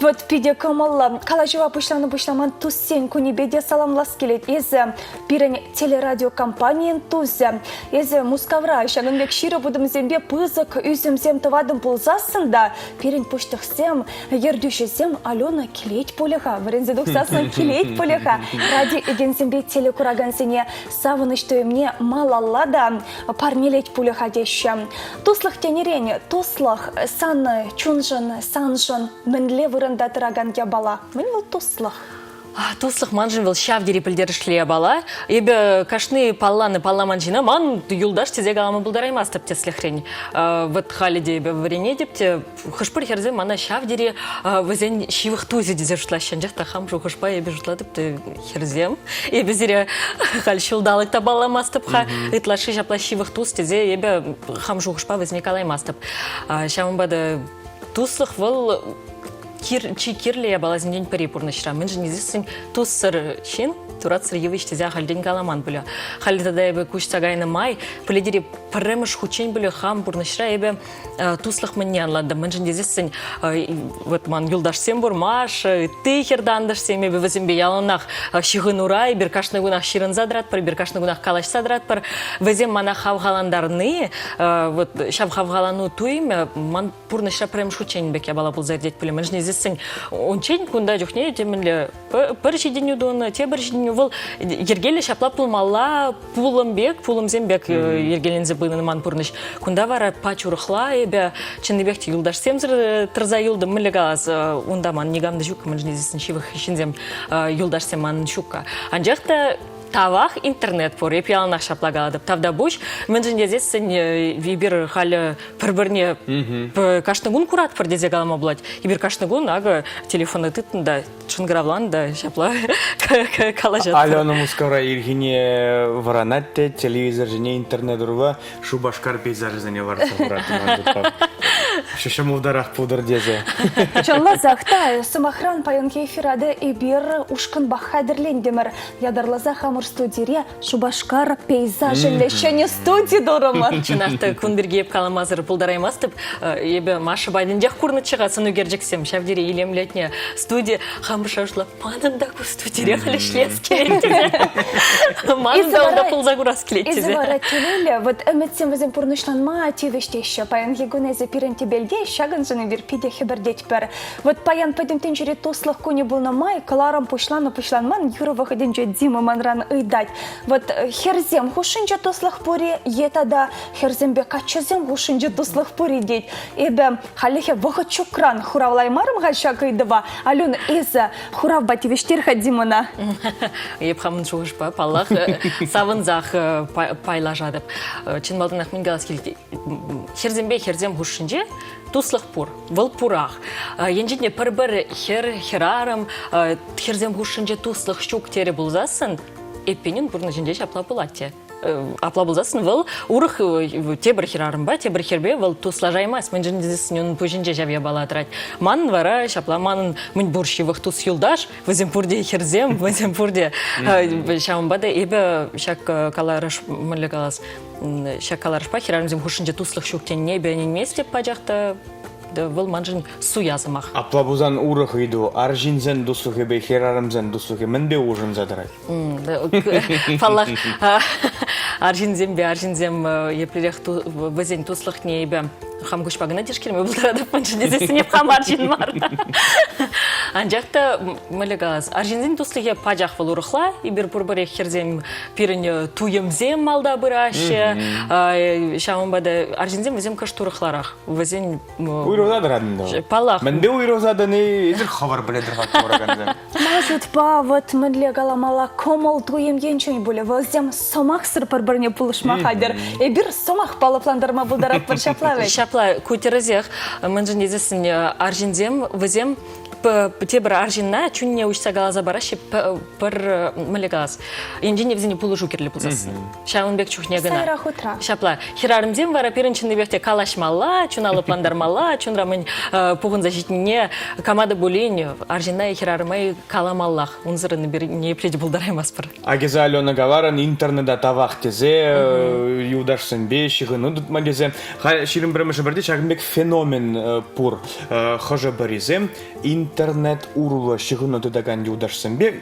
Вот питӗ кӑмӑллӑ. Калаҫӑва пуҫланӑ пуҫламан туссен кунӗпе те саламлас килет. Эсӗ пирӗн телерадиокомпанийӗн тусӗ. Эсӗ Мускавра ҫакӑн пек ҫирӗп утӑмсемпе пысӑк ӳсӗмсем тӑватӑн пулсассӑн та пирӗн пуҫлӑхсем, ертӳҫӗсем Алена килет пулӗ-ха, вӗренсе тухсассӑн килет пулӗ-ха. Ради ӳкенсемпе телекуракансене савӑнӑҫ туйӑмне малалла та парнелет пулӗ-ха теҫҫӗ. Туслӑх тенӗрен туслӑх сан чуншӑн, саншӑн мӗнле вырӑнта тӑракан япала? Мӗн вӑл туслӑх? Туслӑх маншӑн вӑл ҫав тери пӗлтерӗшлӗ япала. Эпӗ кашни палланӑ палламан ҫынна ман юлташ тесе калама пултараймастӑп тӗслӗхрен. Вот халӗ те эпӗ вӗренетӗп те, хӑш-пӗр хӗрсем мана ҫав тери вӗсен ҫывӑх тусӗ тесе шутлаҫҫӗ. Анчах та хам шухӑшпа эпӗ шутлатӑп та хӗрсем, эпӗ сире халь ҫулталӑк та палламастӑп-ха, ытлашши ҫапла ҫывӑх тус тесе эпӗ хам шухӑшпа вӗсене калаймастӑп. Ҫавӑнпа та туслӑх вӑл чи кирлӗ япаласенчен пӗри пурнӑҫра. Мӗншӗн тесессӗн туссӑр ҫын туратсӑр йывӑҫ тесе ахальтен каламан пулӗ. Халӗ тата эпӗ куҫса кайнӑ май пӗлетӗр-и, пӗрремӗш хутчен пулӗ хам пурнӑҫра эпӗ туслӑх мӗнне ӑнлантӑм. Мӗншӗн тесессӗн вот ман юлташсем пур, Маша, ытти хӗр-тантӑшсем, эпӗ вӗсемпе яланах ҫыхӑнура, эпир кашни кунах ҫырӑнса тӑратпӑр, эпир кашни кунах калаҫса тӑратпӑр. Вӗсем мана хавхалантарни, вот ҫав хавхалану туйӑмӗ ман пурнӑҫра пӗрремӗш хутчен пек япала пулса иртет пулӗ. Мӗншӗн тесессӗн унччен кунта чухне темӗнле пӗр ҫитӗнӳ тунӑ, тепӗр ҫитӗнӳ вӑл йӗркеллӗ ҫапла пулмалла пулӑм пек, пулӑмсем пек йӗркеленсе пынӑ ман пурнӑҫ. Кунта вара пач урӑхла эпӗ чӑннипех те юлташсемсӗр тӑрса юлтӑм. Мӗнле калас, унта ман никам та ҫук, мӗншӗн тесессӗн ҫывӑх ҫынсем, юлташсем манӑн ҫукка. Анчах та Тавах интернет пур. Эп яланах ҫапла калатӑп. Тавтапуҫ. Мӗншӗн тесессӗн эпир халӗ пӗр-пӗрне кашни кун куратпӑр тесе калама пулать. Эпир кашни кун акӑ телефона тытнӑ та шӑнкӑравланӑ та ҫапла калаҫатпӑр. Алена Мускавра ирхине вӑранать те телевизор ҫине интернет урлӑ Шупашкар пейзажӗсене лартса хурать. Ҫӑмӑлтарах пултӑр тесе. Чӑнласах та, сӑмахран, паянхи эфира та эпир ушкӑнпах хатӗрлентӗмӗр. Ятарласа хамӑр студире Шупашкар пейзажӗллӗ ҫӗнӗ студи турӑмӑр. Чӑнах та, кун пирки эп каламасӑр пултараймастӑп. Эпӗ Маша патӗнчех курнӑччӗ-ха сӑн ӳкерчӗксем. Ҫав тери илемлетнӗ студи. Хам шӑршлӑ манӑн та ку студире ӗҫлес килет тесе. Манӑн та унта пулса курас килет тесе. Эсӗ вара телейлӗ, вот ӗмӗтсем вӗсем пурнӑҫланма тивӗҫ теҫҫӗ. Паянхи кун эсӗ пирӗн тӗпелте, ҫакӑншӑн эпир питӗ хӗпӗртетпӗр. Вот паян пӗтӗм тӗнчери туслӑх кунӗ пулнӑ май кӑларӑм пуҫланӑ-пуҫланман юрӑ вӑхӑтӗнче Дима манран ыйтать. Вот хӗрсем хушшинче туслӑх пур-и е тата хӗрсемпе каччӑсем хушшинче туслӑх пур-и тет. Эпӗ хальлӗхе вӑхӑт ҫукран хуравлаймарӑм-ха ҫак ыйтӑва. Алена, эсӗ хуравпа тивӗҫтер-ха Димӑна. Эп хамӑн шухӑшпа, паллах, савӑнсах пайлашатӑп. Чӑн малтанах мӗн калас килет? Хӗрсемпе хӗрсем хушшинче туслӑх пур. Вӑл пурах. Енчен те пӗр-пӗр хӗр, хӗрарӑм хӗрсем хушшинче туслӑх ҫук терӗ пулсассӑн, эппинӗн пурнӑҫӗнче ҫапла пулать те. Апла пулсассӑн вӑл урӑх тепӗр хӗрарӑмпа, тепӗр хӗрпе вӑл туслашаймасть. Мӗншӗн тесессӗн унӑн пуҫӗнче ҫав япала тӑрать. Манӑн вара ҫапла манӑн мӗн пур ҫывӑх тус-юлташ, вӗсем пурте хӗрсем, вӗсем пурте. Ҫавӑнпа та эпӗ ҫак каларӑш, мӗнле калас, ҫак каларӑшпа хӗрарӑмсем хушшинче туслӑх ҫук тенине эпӗ ӗненместӗп пачах та. Вӑл маншӑн суя сӑмах. Апла пулсан урӑх ыйту. Арҫынсен туслӑхӗпе хӗрарӑмсен туслӑхӗ мӗнпе улшӑнса тӑрать? Паллах, арҫынсемпе арҫынсем еплерех вӗсен туслӑхне эпӗ хам куҫпа кӑна тишкерме пултаратӑп, мӗншӗн тесессӗн эп хам арҫын мар. Анчах та, мӗнле калас, арҫынсен туслӑхӗ пачах вӑл урӑхла. Эпир пурпӗрех хӗрсем пирӗн туйӑмсем малта пыраҫҫӗ. Ҫавӑнпа та арҫынсем вӗсем кӑшт урӑхларах. Вӗсен Уйрӑлса тӑратӑн та. Паллах. Мӗнпе уйрӑлса тӑни эсир хӑвӑр пӗлетӗр-ха куракансем. Ман шутпа, вот мӗнле каламалла, кӑмӑл-туйӑм енчен пулӗ. Вӗсем сӑмахсӑр пӗр-пӗрне пулӑшма хатӗр. Эпир сӑмахпа лӑплантарма пултаратпӑр ҫапла вӗт. Ҫапла, ку тӗрӗсех. Мӗншӗн тесессӗн арҫынсем вӗсем тепӗр арҫынна чунне уҫса каласа параҫҫӗ пӗр мӗнле калас енчен те вӗсене пулӑшу кирлӗ пулсассӑн. Ҫавӑн пек чухне кӑна. Сайра хутра. Ҫапла. Хӗрарӑмсем вара пирӗн чӑннипех те калаҫмалла, чуна лӑплантармалла, чунра мӗн пухӑнса ҫитнине кама та пулин арҫынна е хӗрарӑма каламаллах. Унсӑрӑн эпир ниепле те пултараймастпӑр. Акӑ Алена каларӑн интернета тавах тесе, юлташсемпе ҫыхӑну тытма тесе. Халь 21-мӗш ӗмӗрте ҫакӑн пек феномен пур. Хӑшӗ-пӗрисем интернет урлӑ ҫыхӑну тытакан юлташсемпе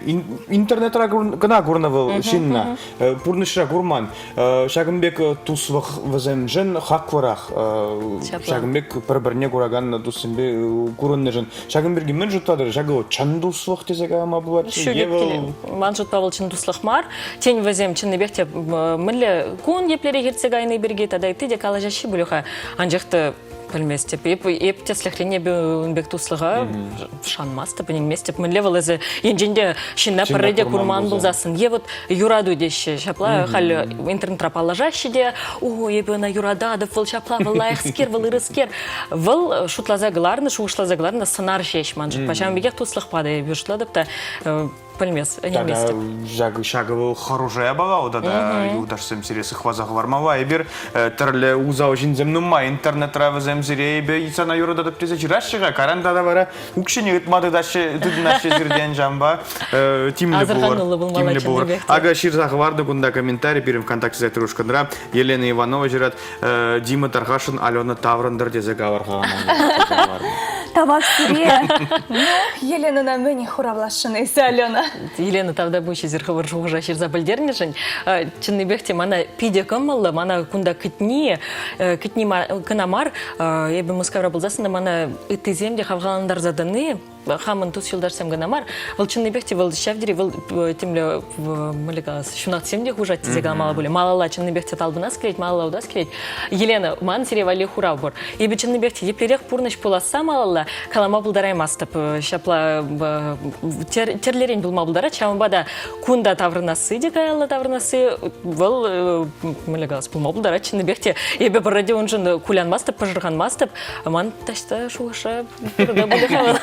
интернетра кӑна курнӑ вӑл ҫынна. Пурнӑҫра курман. Ҫакӑн пек туслӑх вӗсемшӗн хаклӑрах. Ҫакӑн пек пӗр-пӗрне куракан туссемпе курӑннӑшӑн. Ҫакӑн пирки мӗн шутлатӑр? Ҫакӑ чӑн туслӑх тесе калама пулать-ши? Ҫук, Е вӑл Ман шутпа вӑл чӑн туслӑх мар. Тен, вӗсем чӑннипех те мӗнле кун еплерех иртсе кайни пирки тата ытти те калаҫаҫҫӗ пулӗ-ха. Анчах та Пӗлместӗп. Эп, эп тӗслӗхрен эпӗ ун пек туслӑха шанмастӑп, ӗненместӗп. Мӗнле вӑл эсӗ енчен те ҫынна пӗрре те курман пулсассӑн. Е вот юрату теҫҫӗ. Ҫапла халь интернетра паллашаҫҫӗ те, о, эпӗ ӑна юрататӑп, вӑл ҫапла, вӑл лайӑхскер, вӑл ырӑскер. Вӑл шутласа кӑларнӑ, шухӑшласа кӑларнӑ сӑнар ҫеҫ ман шутпа. Ҫавӑн пекех туслӑхпа та эпӗ шутлатӑп та пӗлмес, ӗненместӗп. Ҫакӑ, ҫакӑ вӑл хӑрушӑ япала тата юлташсем сире сыхласа хӑвармалла. Эпир тӗрлӗ усал ҫынсем нумай интернетра вӗсем сире эпӗ сана юрататӑп тесе ҫыраҫҫӗ-ха, каран тата вара укҫине ытма тытаҫҫӗ, тытӑнаҫҫӗ сиртен ҫавӑнпа тимлӗ пулӑр. Тимлӗ пулӑр. Акӑ ҫырса хӑварнӑ кунта комментари пирӗн ВКонтакте сайтри ушкӑнра Елена Иванова ҫырать, Дима Тархашӑн Алена таврӑнтӑр тесе калар-ха ӑна. Тавах сире. Ну, Еленӑна мӗн хуравласшӑн эсӗ, Алена? Елена, тавтапуҫ эсир хӑвӑр шухӑша ҫырса пӗлтернӗшӗн. Чӑннипех те мана питӗ кӑмӑллӑ, мана кунта кӗтни, кӗтни кӑна мар, эпӗ Мускавра пулсассӑн та мана ыттисем те хавхалантарса тӑни, хамӑн тус-юлташсем кӑна мар, вӑл чӑннипех те вӑл ҫав тери вӑл темле мӗнле калас, ҫунатсем те хушать тесе каламалла пулӗ. Малалла чӑннипех те талпӑнас килет, малалла утас килет. Елена, ман сире валли хурав пур. Эпӗ чӑннипех те еплерех пурнӑҫ пуласса малалла калама пултараймастӑп. Ҫапла тӗрлӗрен пулма пултарать. Ҫавӑнпа та кунта таврӑнасси те каялла таврӑнасси вӑл мӗнле калас, пулма пултарать чӑннипех те. Эпӗ пӗрре те уншӑн кулянмастӑп, пӑшӑрханмастӑп. Ман таҫта шухӑша пур та пулӗ-ха вӑл.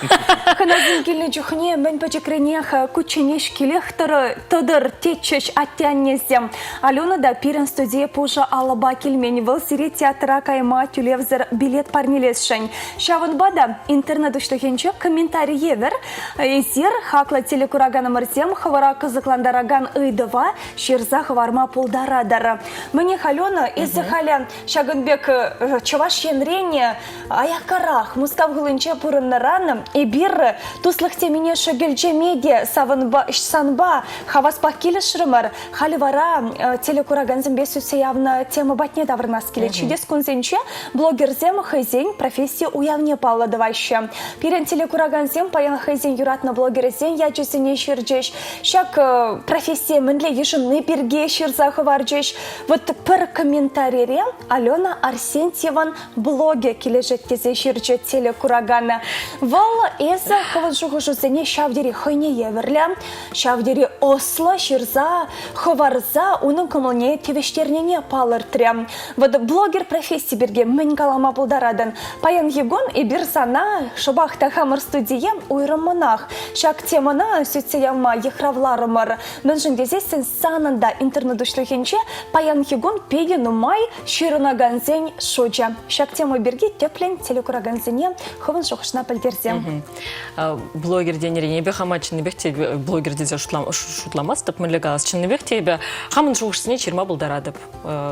Хӑнасем килнӗ чухне мӗн пӗчӗкренех кучченеҫ килех тӑтӑр тетчӗҫ атте-аннесем. Алена та пирӗн студие пушӑ алӑпа килмен. Вӑл сире театра кайма тӳлевсӗр билет парнелесшӗн. Ҫавӑнпа та интернет уҫлӑхӗнче комментари евӗр эсир, хаклӑ телекураканӑмӑрсем, хӑвӑра кӑсӑклантаракан ыйтӑва ҫырса хӑварма пултаратӑр. Мӗнех, Алена, эсӗ халӗ ҫакӑн пек Чӑваш Енрен Аяккарах, Мускав хулинче пурӑннӑран эпир туслӑх темине шӗкӗлчеме те савӑнпа, санпа хаваспах килӗшрӗмӗр. Халӗ вара телекуракансемпе сӳтсе явнӑ тема патне таврӑнас килет. Ҫитес кунсенче блогерсем хӑйсен професси уявне паллӑ тӑваҫҫӗ. Пирӗн телекуракансем паян хӑйсен юратнӑ блогерӗсен ячӗсене ҫырчӗҫ. Ҫак профессие мӗнле йышӑнни пирки ҫырса хӑварчӗҫ. Вот пӗр комментарире Алена Арсентьеван блогӗ килӗшет тесе ҫырчӗ телекуракана. Вӑл эсӗ хӑвӑн шухӑшусене ҫав тери хӑйне евӗрлӗ, ҫав тери ӑслӑ ҫырса хӑварса унӑн кӑмӑлне тивӗҫтернине палӑртрӗ. Вот блогер професси пирки мӗн калама пултаратӑн? Паянхи кун эпир сана шӑпах та хамӑр студие уйрӑммӑнах ҫак темӑна сӳтсе явма йыхравларӑмӑр. Мӗншӗн тесессӗн санӑн та интернет уҫлӑхӗнче паянхи кун питӗ нумай ҫырӑнакансен шучӗ. Ҫак тема пирки тӗплӗн телекуракансене хӑвӑн шухӑшна пӗлтерсем. Блогер тенӗрен эпӗ хама чӑннипех те блогер тесе шутламастӑп, мӗнле калас, чӑннипех те эпӗ хамӑн шухӑшсене ҫырма пултаратӑп,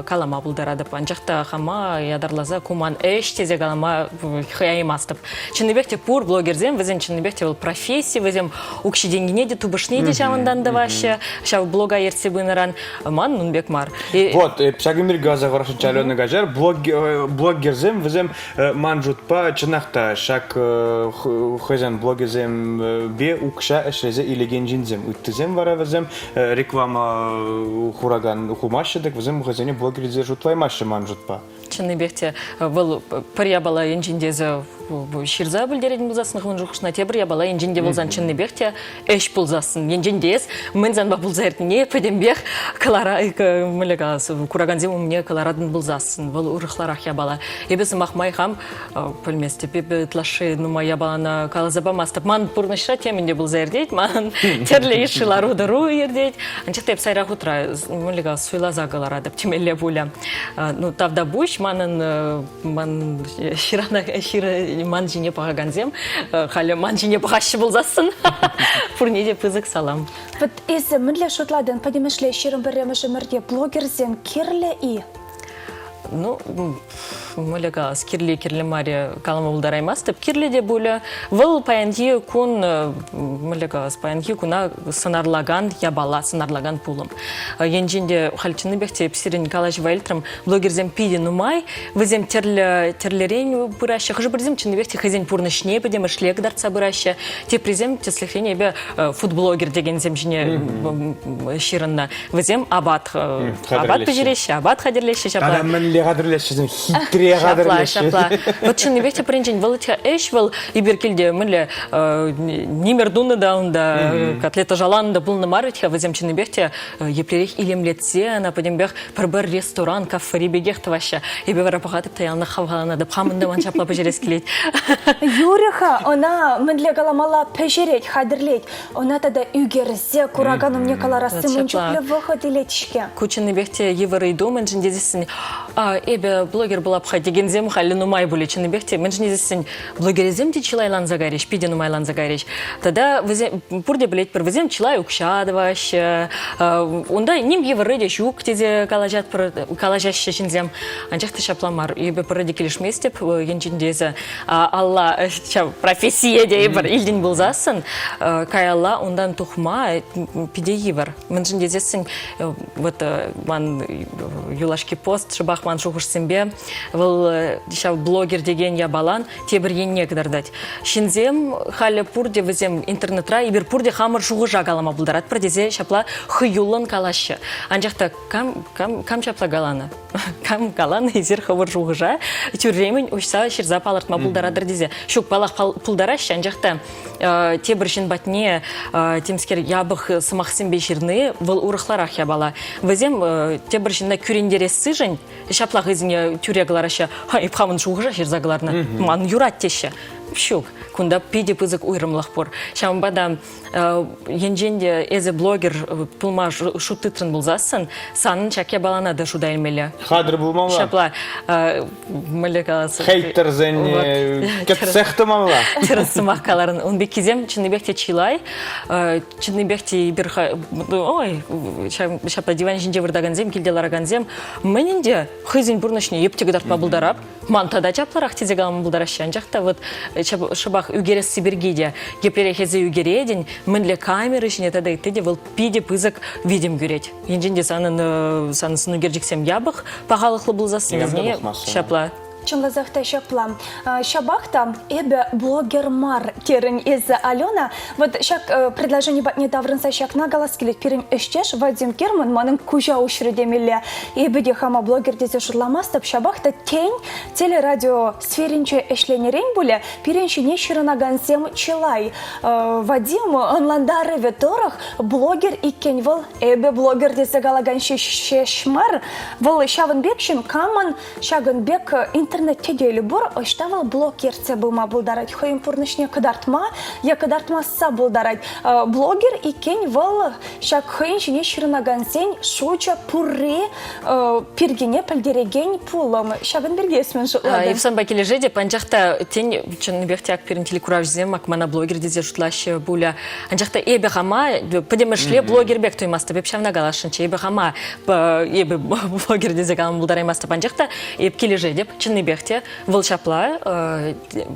калама пултаратӑп, анчах та хама ятарласа ку ман ӗҫ тесе калама хӑяймастӑп. Чӑннипех те пур блогерсем, вӗсен чӑннипех те вӑл професси, вӗсем укҫи-тенкине те, тупӑшне те ҫавӑнтан тӑваҫҫӗ, ҫав блога ертсе пынӑран. Ман ун пек мар. Вот, ҫакӑн пирки каласа хӑварасшӑнччӗ Алена Каҫар. Блогерсем вӗсем ман шутпа чӑнах та ҫак хӑйсен блогӗсемпе укҫа ӗҫлесе илекен ҫынсем. Ыттисем вара вӗсем реклама хуракан хумаҫҫӗ тӗк вӗсем хӑйсене блогер тесе шутлаймаҫҫӗ ман шутпа. Чӑннипех те вӑл пӗр япала енчен те эсӗ ҫырса пӗлтеретӗн пулсассӑн хӑвӑн шухӑшна тепӗр япала енчен те пулсан чӑннипех те ӗҫ пулсассӑн енчен те эс мӗн санпа пулса иртнине пӗтӗмпех кӑлара мӗнле калас куракансем умне кӑларатӑн пулсассӑн вӑл урӑхларах япала. Эпӗ сӑмах май хам пӗлместӗп эпӗ ытлашши нумай япалана каласа памастӑп. Ман пурнӑҫра темӗн те пулса иртет, ман тӗрлӗ йышши лару-тӑру иртет. Анчах та эп сайра хутра мӗнле калас суйласа кӑларатӑп темелле пулӗ. Ну, тавтапуҫ манӑн ман ҫырана ҫырӑ ман ҫине пӑхакансем халӗ ман ҫине пӑхаҫҫӗ пулсассӑн пурне те пысӑк салам. Вот эсӗ мӗнле шутладӑн пӗтӗмӗшле 21-мӗш ӗмӗрте блогерсем кирлӗ-и? Ну, мӗнле калас, кирли кирлӗ мар калама пултараймастӑп. Кирлӗ те пулӗ. Вӑл паянхи кун, мӗнле калас, паянхи куна сӑнарлакан япала, сӑнарлакан пулӑм. Енчен те халь чӑннипех те сирӗн калаҫӑва илтрӗм, блогерсем питӗ нумай, вӗсем тӗрлӗ тӗрлӗрен пыраҫҫӗ. Хӑшӗ-пӗрисем чӑннипех те хӑйсен пурнӑҫне пӗтӗмӗшле кӑтартса пыраҫҫӗ. Теприсем, тӗслӗхрен, эпӗ фудблогер текенсем ҫине ҫырӑннӑ. Вӗсем апат апат пӗҫереҫҫӗ, апат хатӗрлеҫҫӗ ҫапла. Тата мӗнле хатӗрлеҫҫӗ? Хитре хатӗрлеҫҫӗ. Ҫапла, ҫапла. Вот чӑннипех те пӗринчен вӑл ӗҫ вӑл эпир килте мӗнле нимӗр тунӑ та унта котлета жаланӑ та пулнӑ мар вӗт-ха вӗсем чӑннипех те еплерех илемлетсе ӑна пӗтӗмпех пӗр-пӗр ресторан, кафери пекех тӑваҫҫӗ. Эпӗ вара пӑхатӑп та яланах хавхаланатӑп. Хамӑн та ман ҫапла пӗҫерес килет. Юрӗ-ха, ӑна мӗнле каламалла пӗҫерет, хатӗрлет. Ӑна тата ӳкерсе куракан умне кӑларасси мӗн чухлӗ вӑхӑт илет-ҫке. Ку чӑннипех те йывӑр ыйту, мӗншӗн тесессӗн эпӗ блогер пулап-ха текенсем халӗ нумай пулӗ чӑннипех те. Мӗншӗн тесессӗн блогерсем те чылайланса кайрӗҫ, питӗ нумайланса кайрӗҫ. Тата вӗсем пурте пӗлетпӗр, вӗсем чылай укҫа тӑваҫҫӗ. Унта ним йывӑрри те ҫук тесе калаҫатпӑр, калаҫаҫҫӗ ҫынсем. Анчах та ҫапла мар. Эпӗ пӗрре те килӗшместӗп, енчен те эсӗ алла ҫав профессие тейӗпӗр илтӗн пулсассӑн каялла унтан тухма питӗ йывӑр. Мӗншӗн тесессӗн вот ман юлашки пост шӑпах ман шухӑшсемпе вӑл ҫав блогер текен япалан тепӗр енне кӑтартать. Ҫынсем халӗ пурте вӗсем интернетра эпир пурте хамӑр шухӑша калама пултаратпӑр тесе ҫапла хӑюллӑн калаҫҫӗ. Анчах та кам, кам, кам ҫапла каланӑ? Кам каланӑ эсир хӑвӑр шухӑша тӳрремӗн уҫса ҫырса палӑртма пултаратӑр тесе. Ҫук, паллах, пултараҫҫӗ, анчах та тепӗр ҫын патне темскер япӑх сӑмахсемпе ҫырни вӑл урӑхларах япала. Вӗсем тепӗр ҫынна кӳрентерессишӗн ҫапла хӑйсене тӳре кӑлараҫҫӗ. Ха, эп хамӑн шухӑша ҫырса кӑларнӑ. Ман юрать теҫҫӗ. Ҫук, кунта питӗ пысӑк уйрӑмлӑх пур. Ҫавӑнпа та енчен те эсӗ блогер пулма шут тытрӑн пулсассӑн, санӑн ҫак япалана та шута илмелле. Хатӗр пулмалла. Ҫапла, мӗнле калас? Хейтерсене кӗтсех тӑмалла. Тӗрӗс сӑмах каларӑн. Ун пеккисем чӑннипех те чылай. Чӑннипех те эпир ой, ҫапла диван ҫинче выртакансем, килте ларакансем мӗн ӗнтӗ хӑйсен пурнӑҫне йӗп те кӑтартма пултарап. Ман тата чаплӑрах тесе калама пултараҫҫӗ, анчах та вот шӑпах ӳкересси пирки те еплерех эсӗ ӳкеретӗн, мӗнле камера ҫине тата ытти те вӑл питӗ пысӑк витӗм кӳрет. Енчен те санӑн санӑн сӑнӳкерчӗксем япӑх пахалӑхлӑ пулсассӑн вӗсене ҫапла. Чӑнласах та ҫапла. Ҫапах та эпӗ блогер мар терӗн эсӗ, Алена. Вот ҫак предложени патне таврӑнса ҫакна калас килет. Пирӗн ӗҫтеш Вадим Герман манӑн куҫа уҫрӗ темелле. Эпӗ те хама блогер тесе шутламастӑп, ҫапах та тен, телерадио сферинче ӗҫленӗрен пулӗ, пирӗн ҫине ҫырӑнакансем чылай. Вадим ӑнлантарӑвӗ тӑрӑх блогер иккен вӑл эпӗ блогер тесе калакан ҫеҫ мар, вӑл ҫавӑн пек ҫын камӑн ҫакӑн пек интернет тетелӗ пур, ӑҫта вӑл блог ертсе пыма пултарать, хӑйӗн пурнӑҫне кӑтартма е кӑтартмасса пултарать. Блогер иккен вӑл ҫак хӑйӗн ҫине ҫырӑнакансен шучӗ пурри пиркине пӗлтерекен пулӑм. Ҫакӑн пирки эс мӗн шутлатӑн? Эп санпа килӗшетӗп, анчах та тен, чӑннипех те ак пирӗн телекуравҫӑсем ак мана блогер тесе шутлаҫҫӗ пулӗ. Анчах та эпӗ хама пӗтӗмӗшле блогер пек туймастӑп. Эп ҫавна каласшӑнччӗ. Эпӗ хама эпӗ блогер тесе калама пултараймастӑп. Анчах та эп килӗшетӗп, чӑннипех те. Вӑл ҫапла,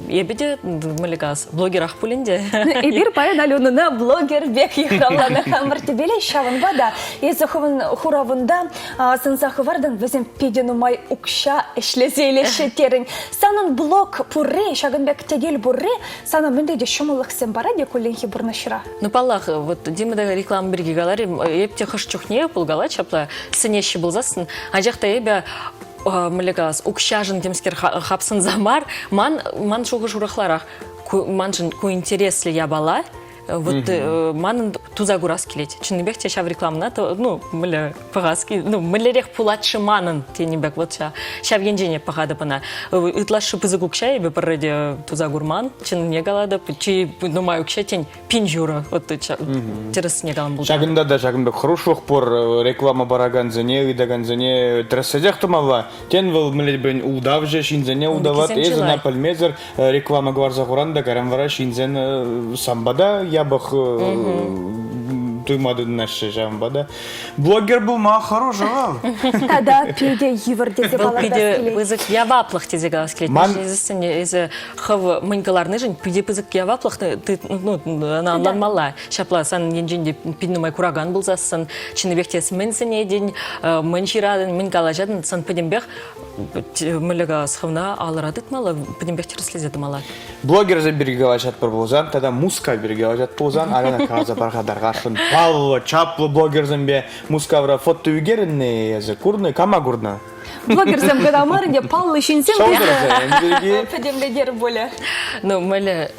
эпӗ те, мӗнле калас, блогерах пуль ӗнтӗ. Эпир паян Аленӑна блогер пек йыхравланӑ хамӑр тӗпеле. Ҫавӑнпа та эсӗ хӑвӑн хуравунта асӑнса хӑвартӑн, вӗсем питӗ нумай укҫа ӗҫлесе илеҫҫӗ терӗн. Санӑн блог пурри, ҫакӑн пек тетел пурри сана мӗнле те ҫӑмӑллӑхсем парать-и кулленхи пурнӑҫра? Ну, паллах, вот Дима та реклама пирки каларӗ, эп те хӑш чухне пулкалать ҫапла, сӗнеҫҫӗ пулсассӑн. Анчах та эпӗ мӗнле калас, укҫашӑн темскер хапсӑнса мар, ман, ман шухӑш урӑхларах. Ку, маншӑн ку интереслӗ япала, вот манӑн туса курас килет. Чӑннипех те ҫав рекламӑна, ну, мӗнле пӑхас, ну, мӗнлерех пулать-ши манӑн тенӗ пек, вот ҫав, ҫав енчен эп пӑхатӑп ӑна. Ытлашши пысӑк укҫа эпӗ пӗрре те туса курман, чӑннине калатӑп. Чи нумай укҫа, тен, пин ҫурӑ. Вот тӗрӗсне калам пултарать. Ҫакӑнта та ҫакӑн пек хӑрушлӑх пур. Реклама паракансене, ыйтакансене тӗрӗслесех тӑмалла. Тен, вӑл мӗнле ултавҫӑ ҫынсене ултавать, эс ӑна пӗлмесӗр реклама кӑларса хуран та кайран вара ҫынсен санпа та япӑх туйма тытӑнаҫҫӗ ҫавӑнпа та. Блогер пулма хӑрушӑ вӑл. Тата питӗ йывӑр тесе палӑртас килет. Пысӑк яваплӑх тесе калас килет. Ман... Эсӗ хӑв мӗн кӑларнишӗн питӗ пысӑк яваплӑх ну, ӑна ӑнланмалла. Ҫапла сан енчен те пит нумай куракан пулсассӑн, чӑннипех те эс мӗн сӗнетӗн, мӗн ҫыратӑн, мӗн калаҫатӑн, сан пӗтӗмпех мӗнле калас, хӑвна алӑра тытмалла, пӗтӗмпех тӗрӗслесе тӑмалла. Блогерсем пирки калаҫатпӑр пулсан тата Мускав пирки калаҫат пулсан, Алена каласа пархатархасшӑн паллӑ, чаплӑ блогерсемпе Мускавра фото ӳкерӗннӗ эсӗ курнӑ, кама курнӑ? Блогерсем кӑна мар ӗнтӗ, паллӑ ҫынсем пӗтӗмлетер пулӗ. Ну, мӗнле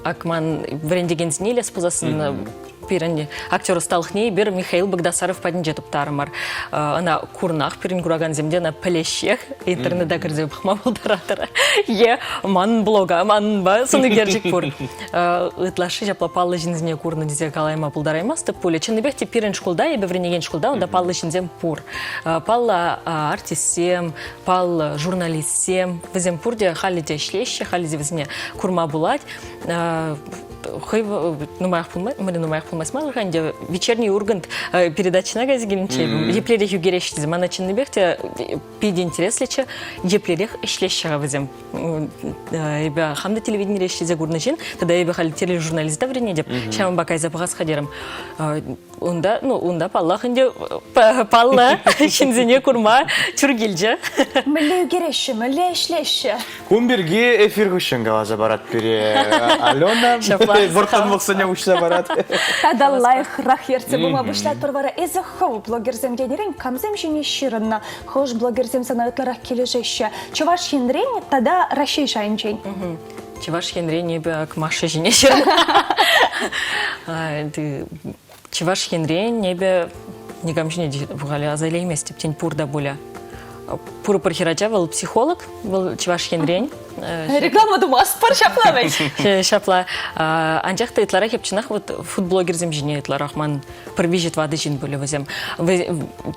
ак ман вӗрентекенсене илес пулсассӑн пирӗн актер ӑсталӑхне эпир Михаил Богдасаров патӗнче туптарӑмӑр. Ӑна курнах пирӗн куракансем те ӑна пӗлеҫҫех, интернета кӗрсе пӑхма пултаратӑр. Е манӑн блога, манӑнпа сӑн ӳкерчӗк пур. Ытлашши ҫапла паллӑ ҫынсене курнӑ тесе калайма пултараймастӑп пулӗ. Чӑннипех те пирӗн шкулта, эпӗ вӗренекен шкулта, унта паллӑ ҫынсем пур. Паллӑ артистсем, паллӑ журналистсем, вӗсем пурте халӗ те ӗҫлеҫҫӗ, халӗ те вӗсене курма пулать. Хӑй нумаях пулмасть, мӗнле нумаях пулмасть мар-ха ӗнтӗ, «Вечерний Ургант» передачӑна кайса килнӗччӗ, еплерех ӳкереҫҫӗ тесе. Мана чӑннипех те питӗ интереслӗччӗ, еплерех ӗҫлеҫҫӗ-ха вӗсем. Эпӗ хам та телевиденире ӗҫлесе курнӑ ҫын, тата эпӗ халь тележурналиста вӗренетӗп, ҫавӑнпа кайса пӑхас-ха терӗм. Унта, ну, унта, паллах ӗнтӗ, паллӑ ҫынсене курма тӳр килчӗ. Мӗнле ӳкереҫҫӗ, мӗнле ӗҫлеҫҫӗ? Кун пирки эфир хыҫҫӑн каласа парать пире Алена. Вӑрттӑнлӑхсене уҫса парать. Тата лайӑхрах ертсе пыма пуҫлатпӑр вара. Эсӗ хӑв блогерсем тенӗрен камсем ҫине ҫырӑннӑ? Хӑш блогерсем сана ытларах килӗшеҫҫӗ? Чӑваш Енрен тата Раҫҫей шайӗнчен? Чӑваш Енрен эпӗ ак Маша ҫине ҫырнӑ. Чӑваш Енрен эпӗ никам ҫине те халӗ аса илейместӗп, тен, пур та пулӗ. Пур пӗр хӗрача, вӑл психолог, вӑл Чӑваш Енрен. Реклама тумастпӑр ҫапла вӗт. Ҫапла. Анчах та ытларах эп чӑнах вот фудблогерсем ҫине ытларах ман пӗр виҫӗ-тӑватӑ ҫын пулӗ вӗсем.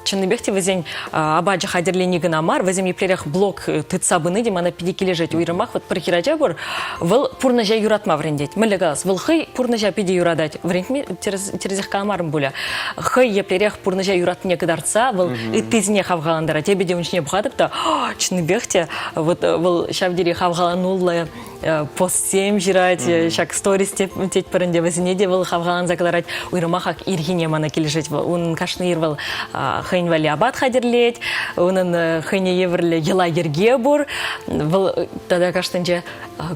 Чӑннипех те вӗсен апачӗ хатӗрлени кӑна мар, вӗсем еплерех блог тытса пыни те мана питӗ килӗшет. Уйрӑмах вот пӗр хӗрача пур, вӑл пурнӑҫа юратма вӗрентет. Мӗнле калас, вӑл хӑй пурнӑҫа питӗ юратать. Вӗрентме тӗрӗсех каламарӑм пулӗ. Хӑй еплерех пурнӑҫа юратнине кӑтартса, вӑл ыттисене хавхалантарать. Эпӗ те ун ҫине пӑхатӑп та, чӑннипех те, вот вӑл ҫав тери хавхалануллӑ постсем ҫырать, ҫак сторис тетпӗр ӗнтӗ, вӗсене те вӑл хавхаланса кӑларать. Уйрӑмах ак ирхине мана килӗшет. Унӑн кашни ир вӑл хӑйӗн валли апат хатӗрлет, унӑн хӑйне евӗрлӗ йӑла-йӗрке пур. Вӑл тата кашнинче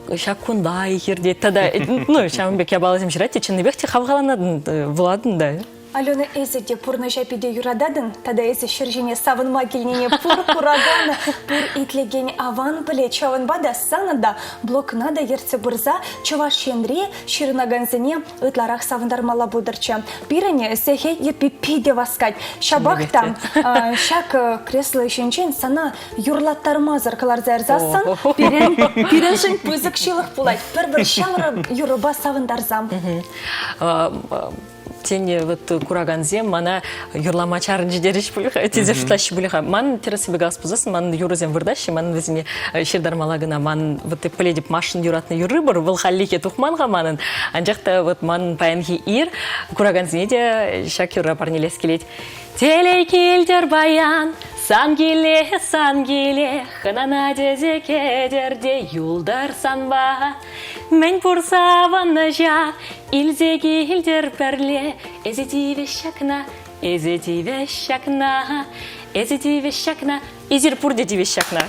ҫак кун лайӑх иртет тата, ну, ҫавӑн пек япаласем ҫырать те чӑннипех те хавхаланатӑн, вулатӑн та. Алена, эсӗ те пурнӑҫа питӗ юрататӑн тата эсӗ ҫӗр ҫине савӑнма килнине пур куракан, пур итлекен аван пӗлет. Ҫавӑнпа та санӑн та блокна та ертсе пырса Чӑваш Енре ҫырӑнакансене ытларах савӑнтармалла пултӑрччӗ. Пирӗн сехет йӗппи питӗ васкать. Ҫапах та ҫак кресло ҫинчен сана юрлаттармасӑр кӑларса ярсассӑн пирӗн пирӗншӗн пысӑк ҫылӑх пулать. Пӗр-пӗр ҫамрӑк юрӑпа савӑнтарсам. Тен, вот куракансем мана юрлама чарӑнчӗ терӗҫ пуль-ха, тесе шутлаҫҫӗ пуль-ха. Ман тӗрӗссипе калас пулсассӑн, манӑн юрӑсем выртаҫҫӗ, манӑн вӗсене ҫыртармалла кӑна. Ман вот пӗлетӗп, Машӑн юратнӑ юрри пур, вӑл хальлӗхе тухман-ха манӑн. Анчах та вот манӑн паянхи ир куракансене те ҫак юрра парнелес килет. Телей килтӗр паян, сан киле, сан киле, хӑнана тесе кӗтӗр те юлтӑр санпа. Мӗн пур савӑнӑҫа илсе килтӗр пӗрле, эсӗ тивӗҫ ҫакна, эсӗ тивӗҫ ҫакна, эсӗ тивӗҫ ҫакна, эсир пурте тивӗҫ ҫакна.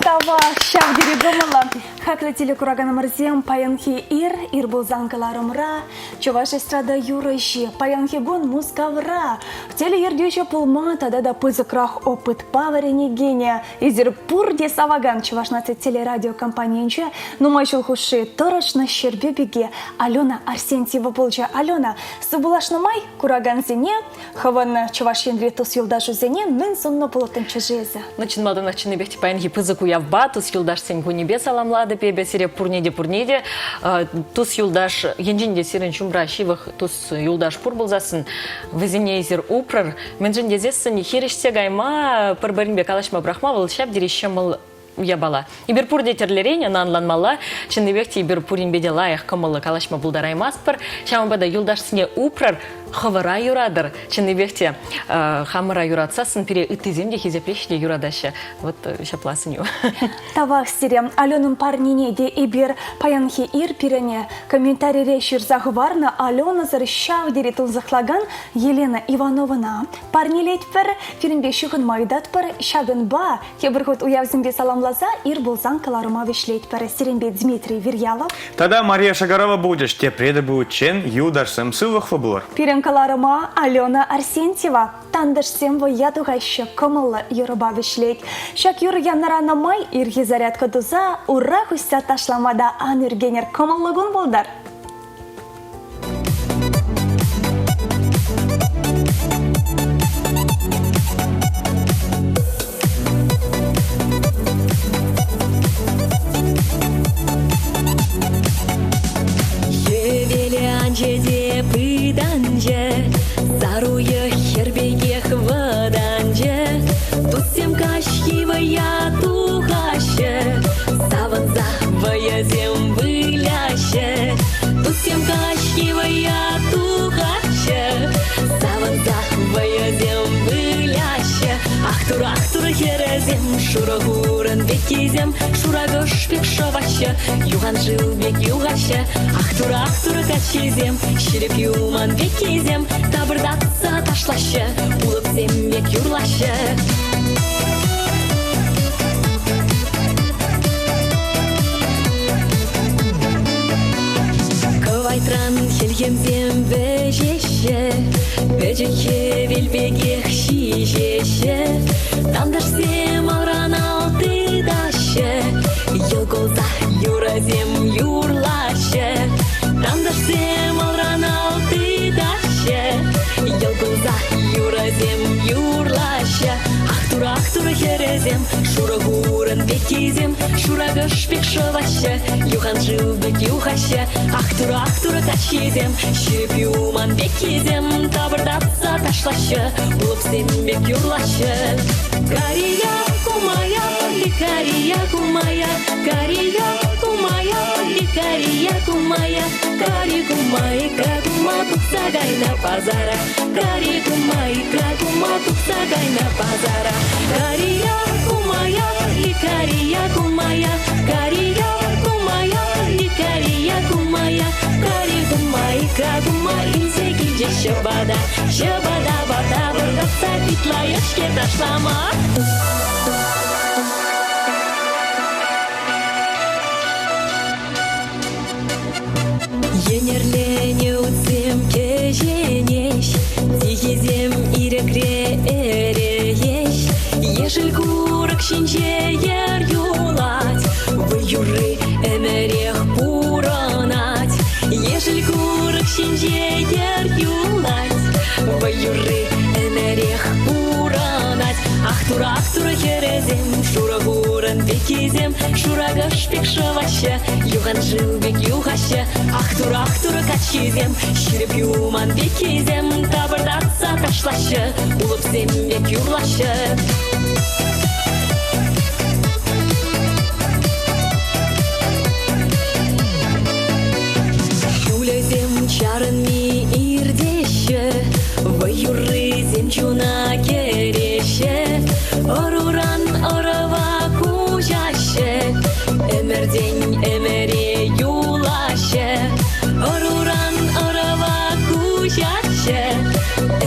Тавах, ҫав тери кӑмӑллӑ. Хаклӑ телекураканӑмӑрсем, паянхи ир, ир пулсан кӑларӑмра, Чӑваш эстрада юрӑҫи паянхи кун Мускавра. Телеертӳҫӗ пулма тата та пысӑкрах опытпа вӗренекенӗ. Эсир пурте савакан Чӑваш наци телерадиокомпанийӗнче нумай ҫул хушши тӑрӑшнӑ Ҫӗрпӳ пики Алена Арсентьева пулчӗ. Алена, сывпуллашнӑ май куракансене хӑвӑн Чӑваш Енри тус-юлташусене мӗн суннӑ пулӑттӑнччӗ-ши эсӗ? Ну, чӑн малтанах чӑннипех те паянхи пысӑк уявпа, тус-юлташсен кунӗпе саламлатӑп эпӗ сире пурне те пурне те. Тус-юлташ енчен те сирӗн ҫумра ҫывӑх тус-юлташ пур пулсассӑн, вӗсене эсир упрӑр. Мӗншӗн тесессӗн хирӗҫсе кайма, пӗр-пӗринпе калаҫма пӑрахма вӑл ҫав тери ҫӑмӑл япала. Эпир пурте тӗрлӗрен, ӑна ӑнланмалла. Чӑннипех те эпир пуринпе те лайӑх, кӑмӑллӑ калаҫма пултараймастпӑр. Ҫавӑнпа та юлташсене упрӑр, хӑвӑра юратӑр. Чӑннипех те хамӑра юратсассӑн пире ыттисем те хисеплеҫҫӗ те юратаҫҫӗ. Вот ҫапла сӗнӳ. Тавах сире. Аленӑн парнине те эпир паянхи ир пирӗн комментарире ҫырса хӑварнӑ Аленӑсӑр ҫав тери тунсӑхлакан Елена Ивановӑна парнелетпӗр, пирӗнпе ҫыхӑнма ыйтатпӑр. Ҫакӑнпа тепӗр хут уявсемпе саламласа ир пулсан кӑларӑма вӗҫлетпӗр. Сирӗнпе Дмитрий Вирьялов. Тата Мария Шагарова пулчӗҫ. Тепре те пуличчен юлташсем сывлӑхлӑ пулӑр. Пирӗн кӑларӑма Алена Арсентьева Тантӑшсем вӑййа тухаҫҫӗ, кӑмӑллӑ юрӑпа вӗҫлет. Ҫак юрӑ янӑранӑ май ирхи зарядка туса ура хуҫса ташлама та ан ӳркенӗр. Кӑмӑллӑ кун пултӑр! Хӗвелӗ анчӗ те пытанчӗ, Сар уйӑх хӗр пекех вӑтанчӗ. Туссем каҫхи вӑййа тухаҫҫӗ, Савӑнса вӑйӑсем выляҫҫӗ. Туссем каҫхи вӑййа тухаҫҫӗ, Савӑнса вӑйӑсем выляҫҫӗ. Ах тур, ах тур, хӗрӗсем, шурӑ хурӑн пеккисем, Шуракӑш пек шӑваҫҫӗ, юхан шыв пек юхаҫҫӗ. Ах тур, ах тур, каччисем, ҫирӗп юман пеккисем, Тапӑртатса ташлаҫҫӗ, улӑпсем пек юрлаҫҫӗ. Кӑвайтран хӗлхемсем вӗҫеҫҫӗ, пӗчӗк хӗвел пекех ҫиҫеҫҫӗ. Тантӑшсем алран ал тытаҫҫӗ, йӑл кулса юрӑсем юрлаҫҫӗ. Тантӑшсем алран ал тытаҫҫӗ, йӑл кулса юрӑсем юрлаҫҫӗ. Ах тур, ах тур, хӗрӗсем, шурӑ хурӑн пек. пеккисем шуракӑш пек шӑваҫҫӗ, юхан шыв пек юхаҫҫӗ. Ах турӑ, ах турӑ каччисем, ҫирӗп юман пеккисем тапӑртатса ташлаҫҫӗ, улӑпсем пек юрлаҫҫӗ. Кария кумая, кария кумая, кария кумая, кария кумая, кари кумай, кума тухса кайнӑ пасара, кари кумай, кума тухса кайнӑ пасара. Кария кумая, кария кумая, кария кумая, кария кумая, кари кумай, кума илсе килчӗ ҫӑпата, ҫӑпата вата вӑркӑтса питлайӑшке ташлама. Йӗнерленӗ утсем кӗҫенеҫ, тихисем ирӗкре ӗрееҫ. Ешӗл курӑк ҫинче йӗр юлать, вӑй юрри ӗмӗрех пурӑнать. Ешӗл курӑк ҫинче йӗр юлать, вӑй юрри ӗмӗрех пурӑнать. Ах тур, ах тур хӗрӗсем, шурӑ хурӑн пеккисем, шуракӑш пек шӑваҫҫӗ, юхан шыв пек юхаҫҫӗ. Ах тур, ах тур каччисем, ҫирӗп юман пеккисем, тапӑртатса ташлаҫҫӗ, улӑпсем пек юрлаҫҫӗ. Ҫулӗсем чарӑнми иртеҫҫӗ, вӑй юррисем чуна кӗреҫҫӗ, ӑруран ӑрӑва куҫаҫҫӗ, ӗмӗртен ӗмӗре юлаҫҫӗ, ӑруран ӑрӑва куҫаҫҫӗ,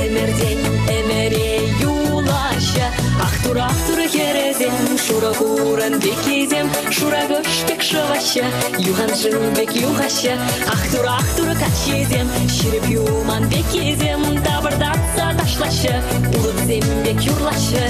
ӗмӗртен ӗмӗре юлаҫҫӗ. Ах тур, ах тур хӗрӗсем, шурӑ хурӑн пеккисем, шуракӑш пек шӑваҫҫӗ, юхан шыв пек юхаҫҫӗ. Ах тур, ах тур каччисем, ҫирӗп юман пеккисем, тапӑртатса ташлаҫҫӗ, улӑпсем пек юрлаҫҫӗ.